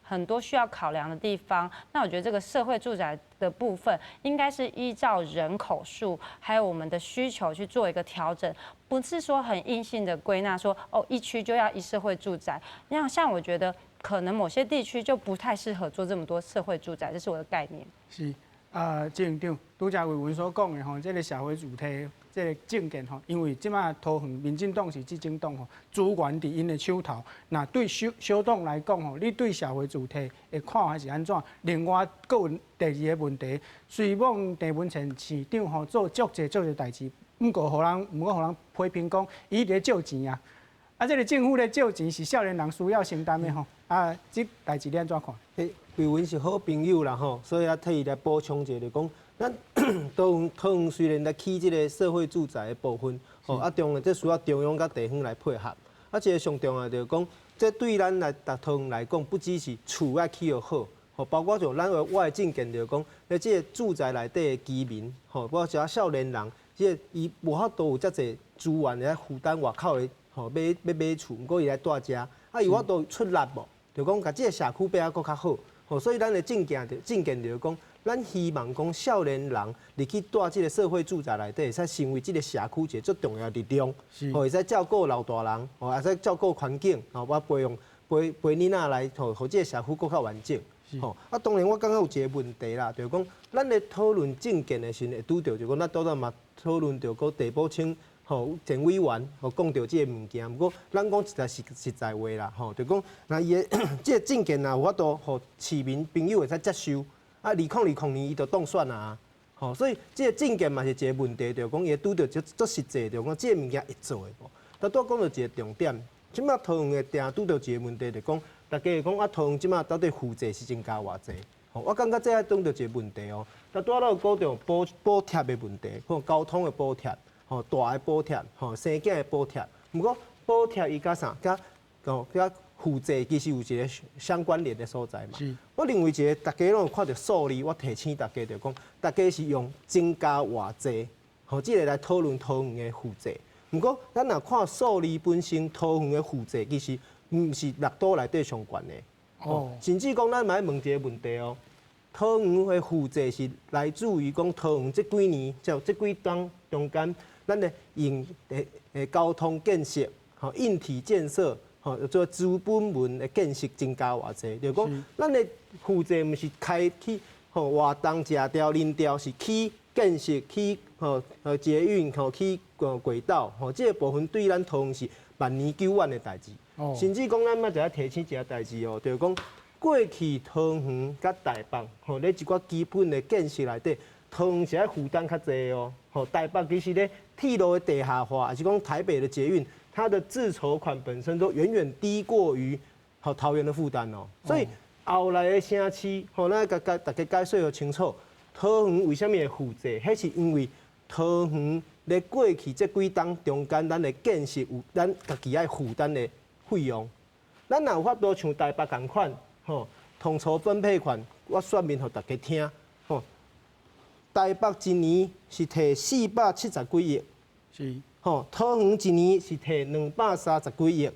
很多需要考量的地方。那我觉得这个社会住宅的部分，应该是依照人口数还有我们的需求去做一个调整，不是说很硬性的归纳说哦一区就要一社会住宅。那像我觉得，可能某些地区就不太适合做这么多社会住宅，这是我的概念。是啊，执行长，拄才委员所讲的吼，這个社会住宅這个政見吼，因為這馬桃園民進黨是執政黨吼，資源佇𪜶的手頭。那對小小黨來講吼，你對社會住宅的看法是按怎？另外，閣有第二个問題，雖罔鄭文燦市長吼做足濟足濟代誌，毋過予人批評講，伊佇咧借錢啊。啊，這个政府咧借錢是少年人需要承擔的吼。啊，這代誌你按怎看？欸，委員是好朋友啦吼，所以啊，替伊來補充一下，就講咱桃園雖然來起這个社會住宅的部分，吼啊，當然這需要中央佮地方來配合。啊，這个上重要就是講，這對咱來桃園來講，不只是厝愛起予好，吼，包括像咱的我的政見就是講，咧這个住宅內底的居民，吼，包括一寡少年人，這个伊無法度有遮濟資源來負擔外口的。吼，買欲買厝，毋過伊來蹛遮，啊，伊有法度出力無？就講共這个社區變啊閣較好。吼，所以咱的政見就是講，咱希望講少年人入去蹛這个社會住宅內底，會使成為這个社區一個足重要的力量。吼，會使照顧老大人，吼，會使照顧環境，吼，我培養陪陪囡仔來，吼，予這个社區閣較完整。吼，啊，當然我感覺有一个問題啦，就是講，咱咧討論政見的時陣，會拄著就講，咱拄才嘛討論著講地保清。吼，前委員吼講著這个物件，毋過咱講實在是實在話啦，吼，就講若伊的這个政見若有法度，予市民朋友會使接受，啊，2020年伊就當選啊，吼，所以這个政見嘛是一个問題，就講伊會拄著足足實際，就講這个物件會做的無？但拄講著一個重點，這馬桃園會定拄著一个問題，就講大家會講啊，桃園這馬到底負債是增加偌濟？吼，我感覺這愛拄著一個問題哦。但拄仔有講著補貼的問題，可能交通的補貼。吼，大的補貼，吼，生囝的補貼。毋過補貼伊佮啥？佮哦，佮負債其實有一個相關聯的所在嘛。我認為一個大家攏有看著數字，我提醒大家就講，大家是用增加偌濟，吼，這个來討論桃園的負債。毋過咱若看數字本身，桃園的負債其實毋是六都內底上懸的。哦。甚至講咱嘛愛問一個問題哦，桃園的負債是來自於講桃園這幾年就這幾冬中間。咱的用交通建設、吼硬體建設、吼做資本面的建設增加偌濟，就講咱的負債毋是開去吼活動、食掉、啉掉，是去建設、去吼捷運、吼去軌道，吼這个部分對咱桃園是萬年久遠的代誌。甚至講咱嘛就愛提醒一个代誌哦，就是講過去桃園佮台北吼咧一寡基本的建設內底，桃園是愛負擔較濟哦。吼，台北其實咧鐵路的地下化，還是講台北的捷運，它的自籌款本身都遠遠低過於吼桃園的負擔哦。所以後來的城市，吼，咱共大家解說予清楚，桃園為啥物會負債？彼是因為桃園咧過去這幾冬中間，咱的建設有咱家己愛負擔的費用。咱若有法度像台北仝款，吼，統籌分配款，我算明予大家聽，吼。台北一年是提470幾億，是，吼，桃園一年是提230幾億，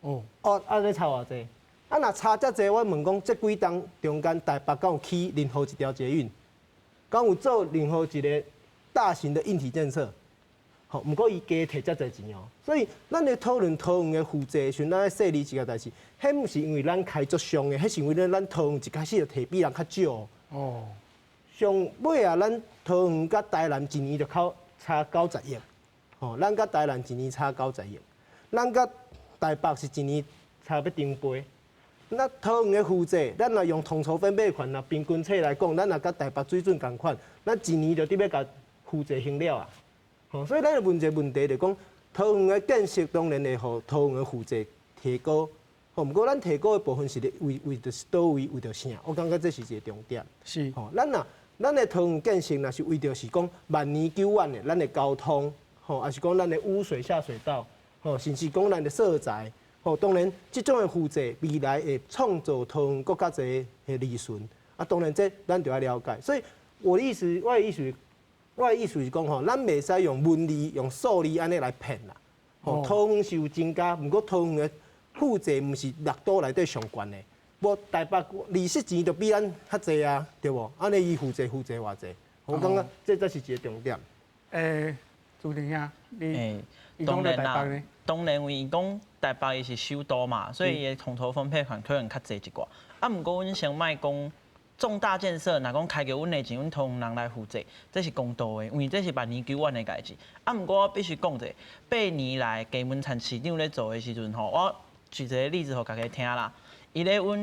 哦，啊，按呢差偌濟？啊，若差遮濟，我問講，這幾冬中間台北敢有起任何一條捷運？敢有做任何一個大型的硬體建設？吼，毋過伊加提遮濟錢哦，所以咱咧討論桃園的負債的時陣，咱愛細膩一個代誌，彼毋是因為咱開足傷的，彼是因為咱桃園一開始就提比人較少。哦。上尾啊，咱桃園佮台南一年就靠差90億，吼，咱佮台南一年差九十億，咱佮台北是一年差欲雙倍。那桃園的負債，咱若用統籌分配權，若平均起來講，咱若佮台北水準仝款，咱一年就得欲共負債還了啊。吼，所以咱就問一个問題，就講桃園的建設當然會予桃園的負債提高。吼，毋過咱提高的部分是咧為為著是佗位，為著啥？我感覺這是一個重點。吼，咱若咱的桃園建設，若是為著是講萬年久遠的咱的交通，吼，抑是講咱的污水下水道，吼，甚至講咱的所在，吼，當然這種的負債未來會創造桃園閣較濟的利潤。啊，當然這咱就愛了解。所以我的意思，我的意思是講吼，咱袂使用文字、用數字按呢來騙啦。吼，桃園是有增加，毋過桃園的負債毋是六都內底上懸的，無台北利息錢就比咱較濟啊，對無？按呢伊負債負債偌濟，我感覺這才是一個重點。主持兄，你當然啦，當然因為伊講台北伊是首都嘛，所以伊的統籌分配款可能較濟一寡。啊，毋過阮先莫講重大建設，若講開著阮的錢，阮桃園人來負責，這是公道的，因為這是萬年久遠的代誌。啊，毋過我必須講者，8年來鄭文燦市長咧做的時陣吼，我舉一個例子予大家聽啦。伊咧阮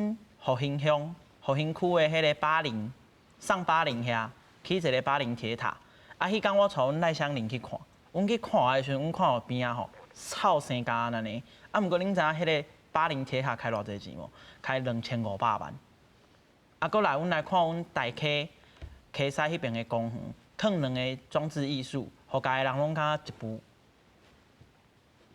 復興鄉、復興區的彼个巴陵上巴陵遐起一个巴陵鐵塔。啊，彼工我帶阮賴香伶去看，阮去看的時陣，阮看到邊仔吼臭生甲按呢。啊，毋過恁知影彼个巴陵鐵塔開偌濟錢無？開2500萬。啊，閣來阮來看阮大溪溪西彼爿的公園，囥兩个裝置藝術，予家的人攏感覺一步。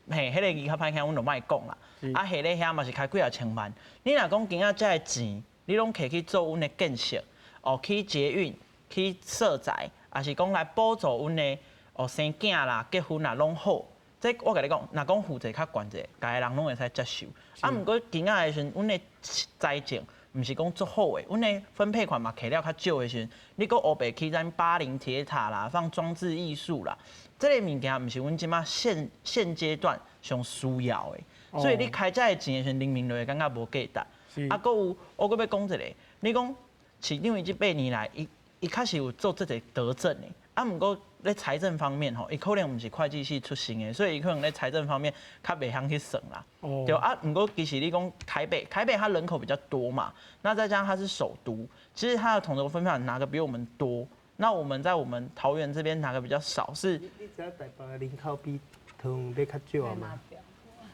嘿，彼个字較歹聽，阮就莫講啦。啊，下咧遐嘛是開幾仔千萬。你若講今仔這个錢，你攏摕去做阮的建設，哦，去捷運、去社宅，抑是講來補助阮的哦生囝啦、結婚啦，攏好。這我共你講，若講負債較懸者，家的人攏會使接受。啊，毋過今仔的時陣，阮的財政毋是講足好的，阮的分配款嘛摕了較少的時陣，你閣烏白起咱巴陵鐵塔啦，放裝置藝術啦，這个物件毋是阮這馬現現階段上需要的，所以你開這个錢的時陣，人民就會感覺無價值。啊，閣有我閣欲講一个，你講市長伊這八年來，伊伊確實有做這個德政的，啊，毋過咧財政方面吼，伊可能毋是會計系出身的，所以伊可能咧財政方面較袂曉去算啦。對啊，毋過其實你講台北，台北它人口比較多嘛，那再加上它是首都，其實它的統籌分配拿個比我們多。那我們在我們桃園這邊拿個比較少，是。你知影台北的人口比桃園欲較少嗎？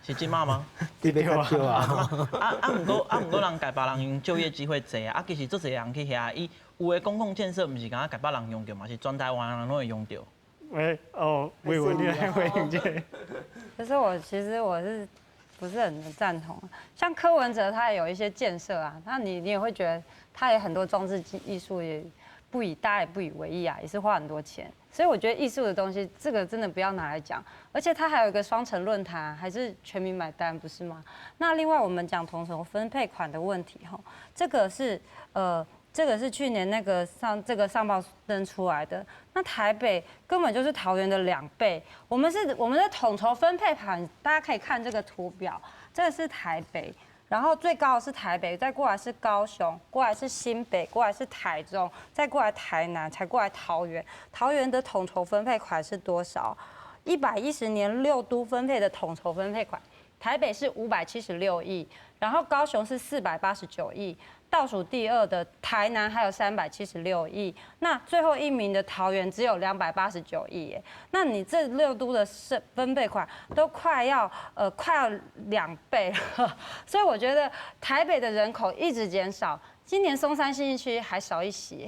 是這馬嗎？對，欲較少啊。啊啊，毋過人台北人𪜶就業機會濟啊，啊，其實足濟人去遐，伊有的公共建設毋是干焦台北人用著嘛，是全台灣人攏會用著。喂，哦，魏文，你來回應這個。可是我其實我是不是很贊同？像柯文哲他也有一些建設啊，那你也會覺得他也很多裝置藝術也不以大家也不以為意啊，也是花很多錢。所以我覺得藝術的東西，這個真的不要拿來講。而且它還有一個雙城論壇，還是全民買單，不是嗎？那另外我們講統籌分配款的問題，哈，這個是去年那個上這個上報登出來的。那台北根本就是桃園的2倍。我們的統籌分配款，大家可以看這個圖表，這個是台北。然後最高的是台北，再過來是高雄，過來是新北，過來是台中，再過來台南，才過來桃園。桃園的統籌分配款是多少？110年六都分配的統籌分配款，台北是576億，然後高雄是489億，倒數第二的台南還有376億，那最後一名的桃園只有289億耶。那你這六都的分配款都快要2倍了，所以我覺得台北的人口一直減少，今年松山信義區還少一席，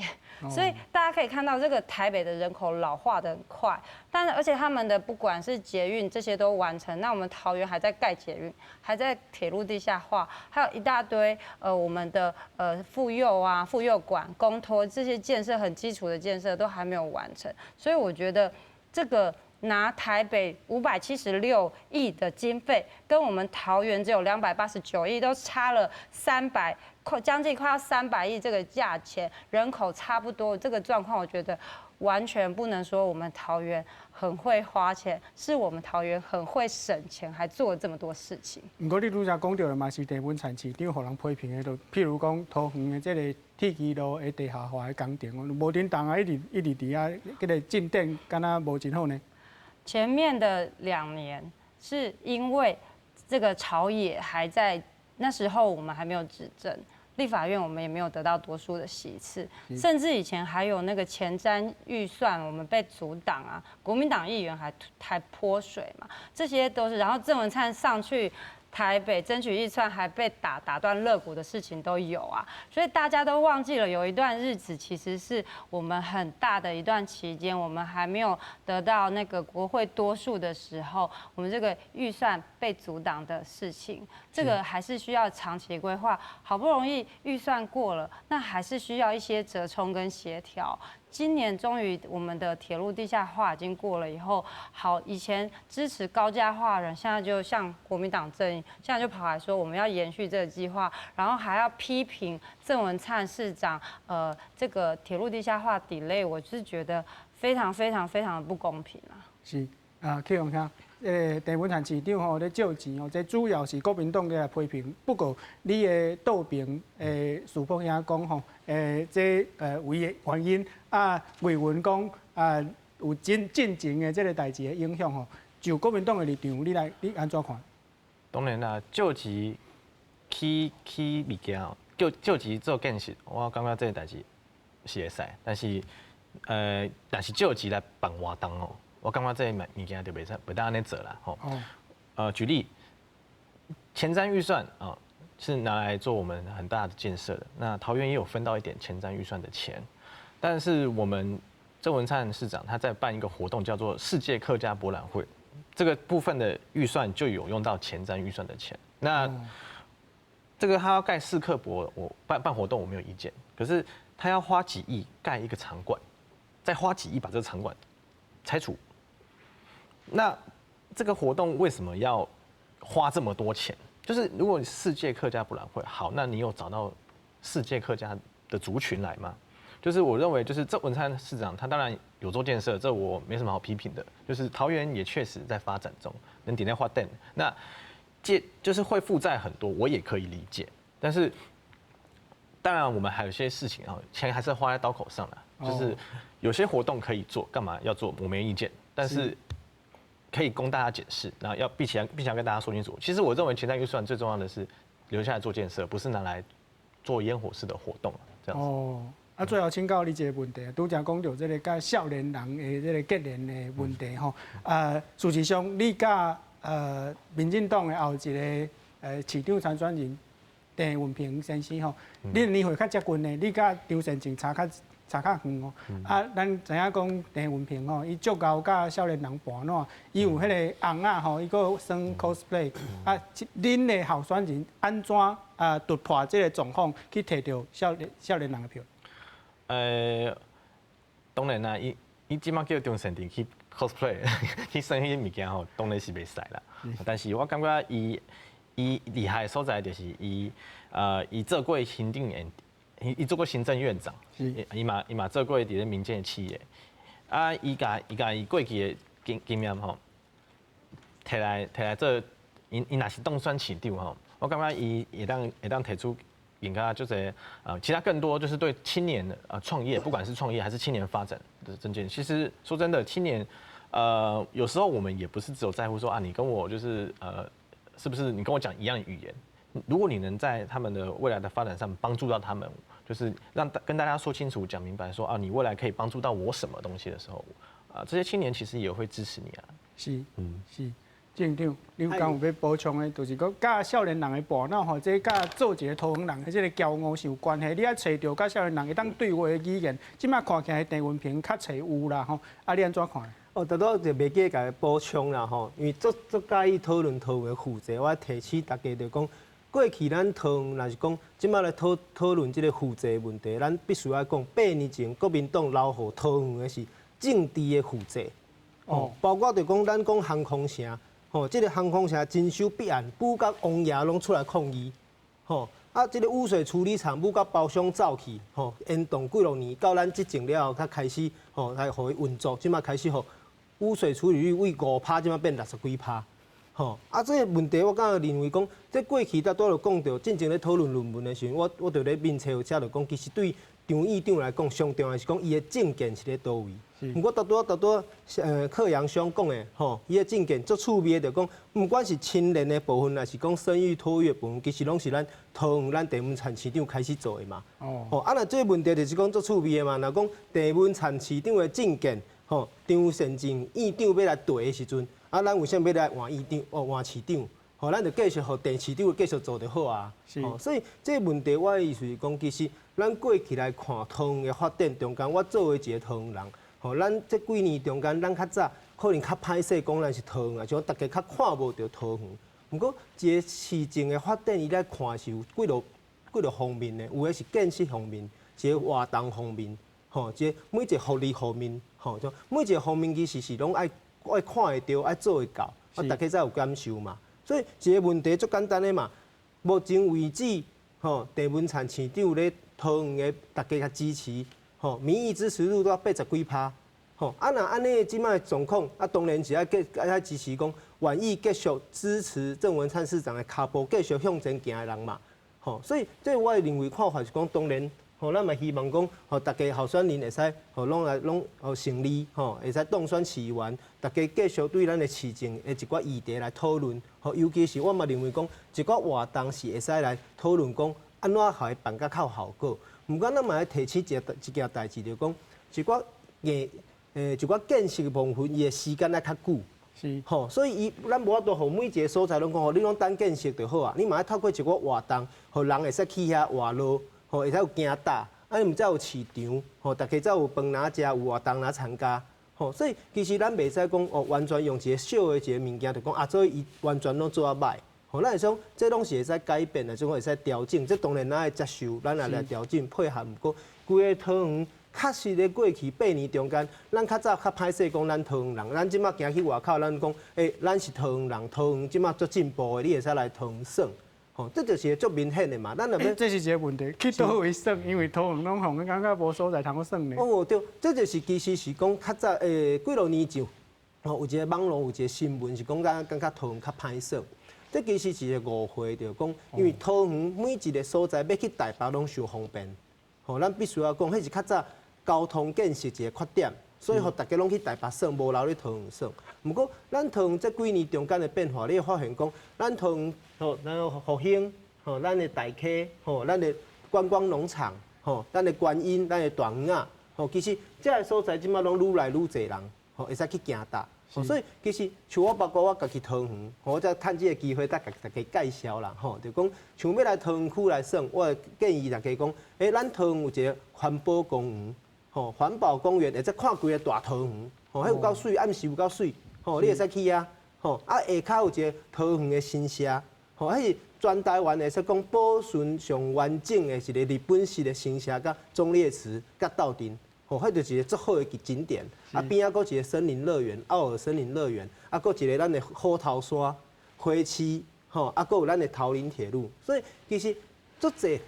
所以大家可以看到這個台北的人口老化的很快，但是而且他們的不管是捷運這些都完成，那我們桃園還在蓋捷運，還在鐵路地下化，還有一大堆我們的婦幼啊、婦幼館、公托這些建設很基礎的建設都還沒有完成，所以我覺得這個拿台北576億的經費，跟我們桃園只有289億，都差了300快將近快要300億這個價錢，人口差不多，這個狀況我覺得完全不能說我們桃園很會花錢，是我們桃園很會省錢，還做了這麼多事情。毋過你拄才講著的嘛是鄭文燦市長予人批評的，就譬如講桃園的這個鐵支路的地下化的工程，無振動啊，一直一直佇遐，這個進展敢若無真好呢。前面的2年是因為這個朝野還在，那時候我們還沒有執政，立法院我們也沒有得到多數的席次，甚至以前還有那個前瞻預算我們被阻擋啊，國民黨議員還潑水嘛，這些都是。然後鄭文燦上去台北争取预算还被打断肋骨的事情都有啊，所以大家都忘记了有一段日子其实是我们很大的一段期间，我们还没有得到那个国会多数的时候，我们这个预算被阻挡的事情，这个还是需要长期规划。好不容易预算过了，那还是需要一些折冲跟协调。今年终于我们的铁路地下化已经过了以后，好，以前支持高架化的人，现在就像国民党阵营，现在就跑来说我们要延续这个计划，然后还要批评郑文灿市长，这个铁路地下化 delay，我是觉得非常非常非常的不公平啊。是啊，启宏兄，郑文灿市长吼咧借钱吼，这主要是国民党咧来批评。不过你的倒爿树福兄讲吼，这为原因啊，魏文讲啊，有进前的这个代誌的影響吼，就國民黨的立場，你按怎看？當然啦，借錢起物件吼，借錢做建設，我感覺這個代誌是會使，但是借錢來辦活動吼，我感覺這個物件就袂使袂當按呢做啦，吼。舉例，前瞻預算啊，是拿來做我們很大的建設的。那桃園也有分到一點前瞻預算的錢，但是我們鄭文燦市長他在辦一個活動，叫做世界客家博覽會，這個部分的預算就有用到前瞻預算的錢。那這個他要蓋世客博，我辦活動我沒有意見，可是他要花幾億蓋一個場館，再花幾億把這個場館拆除。那這個活動為什麼要花這麼多錢？就是如果世界客家博覽會好，那你有找到世界客家的族群來嗎？就是我認為，就是鄭文燦市長他當然有做建設，這我沒什麼好批評的。就是桃園也確實在發展中，能點在發電，那借就是會負債很多，我也可以理解。但是當然我們還有些事情啊，錢還是花在刀口上的。就是有些活動可以做，幹嘛要做？我沒意見，但是可以供大家檢視，然後要並且要跟大家說清楚。其實我認為前瞻預算最重要的是留下來做建設，不是拿來做煙火式的活動，這樣子。哦，啊，最後請教你一個問題，拄才講著這個佮少年人的這個結連的問題吼。啊，事實上，你佮民進黨的後一個市長參選人鄭文平先生吼，恁年歲較接近的，你佮張善政差較遠哦。啊，咱知影講鄭文平吼，伊足𠢕佮少年人盤撋，伊有彼個尪仔吼，伊閣耍 cosplay。啊，恁的候選人按怎啊突破這個狀況，去提著少年人的票？當然啦，伊這馬叫張善政去 cosplay 去耍彼個物件吼，當然是袂使啦。但是我感覺伊厲害的所在就是伊做過行政院，伊做過行政院長，伊嘛做過佇咧民間的企業，啊，伊共伊過去的經驗吼，提來做，伊若是當選市長吼，我感覺伊會當提出更加就是其他更多就是對青年的創業，不管是創業還是青年發展的政見。其實說真的，青年有時候我們也不是只有在乎說啊，你跟我就是是不是你跟我講一樣語言？如果你能在他們的未來的發展上幫助到他們，就是讓跟大家說清楚、講明白說，說啊，你未來可以幫助到我什麼東西的時候，啊，這些青年其實也會支持你啊。是，是。鄭長，你有敢有欲補充的？就是講，佮少年人的跋撋吼，這佮做一個桃園人的這個驕傲是有關係。你愛揣著佮少年人會當對話的語言，這馬看起來鄭文平較濟有啦吼。啊，你按怎看？哦，拄拄就袂記共伊補充啦吼，因為足佮意討論桃園負債，我提醒大家就講，過去咱桃園若是講，這馬來討論這個負債問題，咱必須愛講，8年前國民黨留予桃園的是政治的負債，哦，包括就講咱講航空城。吼，這個航空城徵收弊案，舞甲王爺攏出來抗議，吼，啊，這個污水處理廠舞甲包商走去，吼，延宕幾落年，到咱執政了後，才開始，吼，來予伊運作，這馬開始予污水處理率為5趴，這馬變60幾趴，吼，啊，這個問題我感覺認為講，這過去拄拄就講著，進前咧討論論文的時陣，我就咧面冊有寫著講，其實對張院長來講，上重要是講伊的政見是咧佗位。毋過拄拄克陽兄講的吼，伊的政見足趣味的，就講，毋管是青年的部分，還是講生育托育的部分，其實攏是咱桃園咱鄭文燦市長開始做的嘛。哦。吼，啊，若這個問題就是講足趣味的嘛。若講鄭文燦市長的政見，吼，張善政院長欲來提的時陣，啊，咱為啥物欲來換院長？哦，換市長？吼，咱就繼續予鄭市長繼續做就好啊。吼，所以這個問題，我的意思是講，其實咱過去來看桃園的發展中間，我作為一個桃園人，吼，咱這幾年中間，咱較早可能較歹勢講咱是桃園啊，像大家較看無著桃園。毋過一個市政的發展，伊來看是有幾落幾落方面的，有的是建設方面，一個活動方面，吼，一個每一個福利方面，吼，就每一個方面其實是攏愛愛看會著，愛做會到，啊，大家才有感受嘛。所以一個問題足簡單的嘛，目前為止，吼，鄭文燦市長咧桃園的大家較支持，吼，民意支持度都80幾趴，吼，啊，若按呢這擺狀況，啊，當然是愛繼愛支持講，願意繼續支持鄭文燦市長的跤步繼續向前行的人嘛，吼，所以這我認為看法是講，當然，吼，咱嘛希望講，予大家候選人會使，吼，攏來攏予順利，吼，會使當選市議員，大家繼續對咱的市政的一寡議題來討論，吼，尤其是我嘛認為講，一寡活動是會使來討論講，按怎予伊辦甲較有效果。毋過咱嘛愛提醒一個一件代誌，就講一寡硬一寡建設的部分，伊的時間愛較久。是，吼，所以伊咱無法度予每一個所在攏講，予你攏等建設就好啊。你嘛愛透過一寡活動，予人會使去遐活絡，吼，會使有行搭，啊，毋才有市場，吼，大家才有飯通食，有活動來參加，吼，所以其實咱袂使講哦，完全用一個小的一個物件就講啊，所以伊完全攏做啊歹，吼，咱會想這攏是會使改變的，這攏會使調整，這當然咱愛接受，咱也來調整配合。毋過規個桃園確實咧過去8年中間，咱較早較歹勢講咱桃園人，咱這擺行去外口，咱講欸，咱是桃園人，桃園這擺足進步的，你會使來桃園耍。吼，這就是足明顯的嘛。咱若欲，這是一個問題，去佗位耍，因為桃園攏予人感覺無所在通好耍呢。哦，對，這就是其實是講較早幾落年前，吼，有一個網路有一個新聞是講咱感覺桃園較歹耍，這其實是一個誤會，就是講因為桃園每一個所在欲去台北攏傷方便，吼，咱必須要講，彼是較早交通建設一個缺點。所以，予大家攏去台北耍，無留咧桃園耍。毋過，咱桃園這幾年中間的變化，你會發現講，咱桃園吼，咱復興吼，咱的大溪吼，咱的觀光農場吼，咱的觀音，咱的大園仔吼，其實這个所在這擺攏愈來愈濟人吼，會使去行踏。所以，其實像我包括我家己桃園，我才趁這个機會，佮大家介紹啦吼，就講像欲來桃園區來耍，我會建議大家講，欸，咱桃園有一个環保公園。吼，環保公園會使看規個大桃園，吼，彼有夠媠，暗時有夠媠，吼，你會使去啊，吼，啊下跤有一个桃園的神社，吼，彼是全台灣會使講保存上完整的一个日本式的神社，佮忠烈祠佮鬥陣，吼，彼就是一个足好的景點。啊，邊仔閣一個森林樂園，奧爾森林樂園，啊，閣一个咱的虎頭山花市，吼，啊，閣有咱的桃林鐵路，所以其實足濟。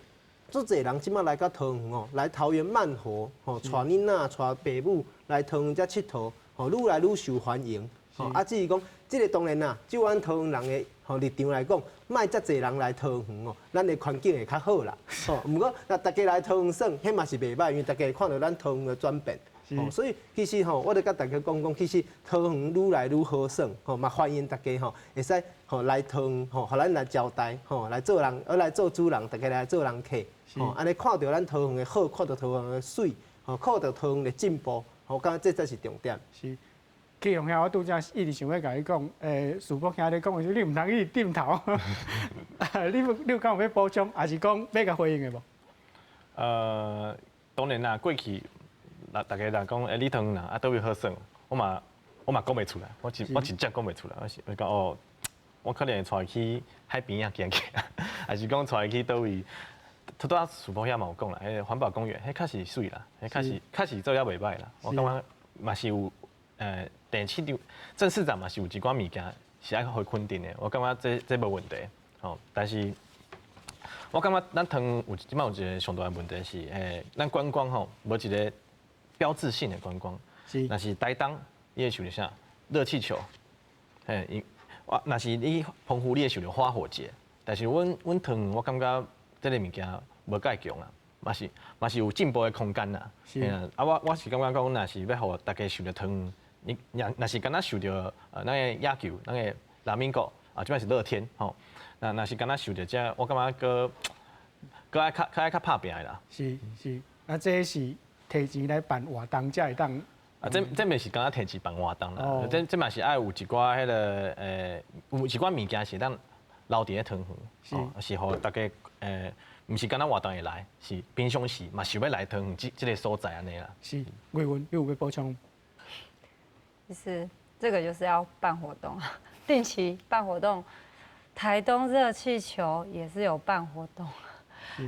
足濟人這擺來到桃園哦，來桃園慢活吼，帶囡仔、帶爸母來桃園遮𨑨迌，吼，愈來愈受歡迎。吼，啊，至於講這个當然啦，就阮桃園人的吼立場來講，莫遮濟人來桃園哦，咱的環境會較好啦。吼，毋過若大家來桃園耍，彼嘛是袂䆀，因為大家會看著咱桃園的轉變。吼，所以其實吼，我著佮大家講講，其實桃園愈來愈好耍，吼嘛歡迎大家吼，會使吼來桃園吼，予咱來招待吼，來做人，來做主人，大家來做人客，吼，按呢看著咱桃園的好，看著桃園的媠，吼，看著桃園的進步，我感覺這才是重點。是，啟宏兄，我拄才一直想欲共你講，樹福兄咧講的時，你毋通一直點頭。你有敢有欲補充，抑是講欲共回應的無？當然啦，過去。大家若講，欸，你桃園人啊，佗位好耍，我嘛我嘛講袂出來，我真我真正講袂出來，我是我講哦，我可能會帶伊去海邊仔行行，抑是講帶伊去佗位。拄拄仔樹福遐嘛有講啦，彼个環保公園，彼確實媠啦，彼確實確實做了袂䆀啦。我感覺嘛是有，鄭市長、鄭市長嘛是有一寡物件是愛予伊肯定的，我感覺這這無問題，吼。但是，我感覺咱桃園有這擺有一个上大的問題是，咱觀光吼無一个標誌性的觀光，若是台東，你會想著啥？熱氣球，嘿，伊，若是你澎湖，你會想著花火節。但是阮阮桃園，我感覺這个物件無蓋強啊，嘛是嘛是有進步的空間啦。啊，我我是感覺講，若是欲予大家想著桃園，你若若是敢若想著咱的野球，咱的拉米哥啊，這擺是樂天吼。若若是敢若想著這，我感覺閣閣愛較較愛較拍拚的啦。是是，啊，這是。提錢來辦活動才會當。啊，這這袂是敢若提錢辦活動啦，這這嘛是愛有一寡彼个，有一寡物件是當留佇咧桃園，哦，是予大家毋是干焦活動會來，是平常時嘛想欲來桃園這個所在按呢啦。是，魏文，你有欲補充？其實這個就是要辦活動，定期辦活動。台東熱氣球也是有辦活動，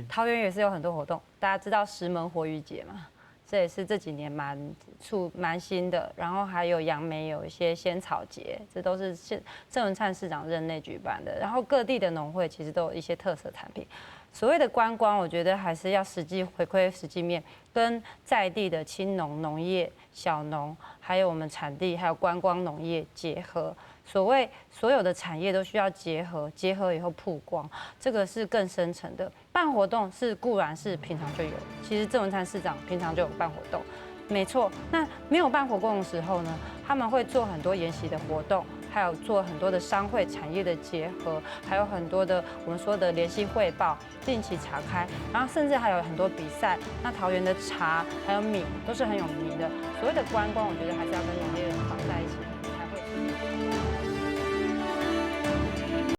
桃園也是有很多活動。大家知道石門活魚節嗎？這也是這幾年蠻新的。然後還有楊梅有一些仙草節，這都是鄭文燦市長任內舉辦的。然後各地的農會其實都有一些特色產品。所謂的觀光，我覺得還是要實際回歸實際面，跟在地的青農、農業、小農，還有我們產地，還有觀光農業結合。所謂所有的產業都需要結合，結合以後曝光，這個是更深層的。辦活動是固然是平常就有，其實鄭文燦市長平常就有辦活動，沒錯。那沒有辦活動的時候呢，他們會做很多研習的活動，還有做很多的商會產業的結合，還有很多的我們說的聯繫匯報，定期查開，然後甚至還有很多比賽。那桃園的茶還有米都是很有名的。所謂的觀光，我覺得還是要跟農業。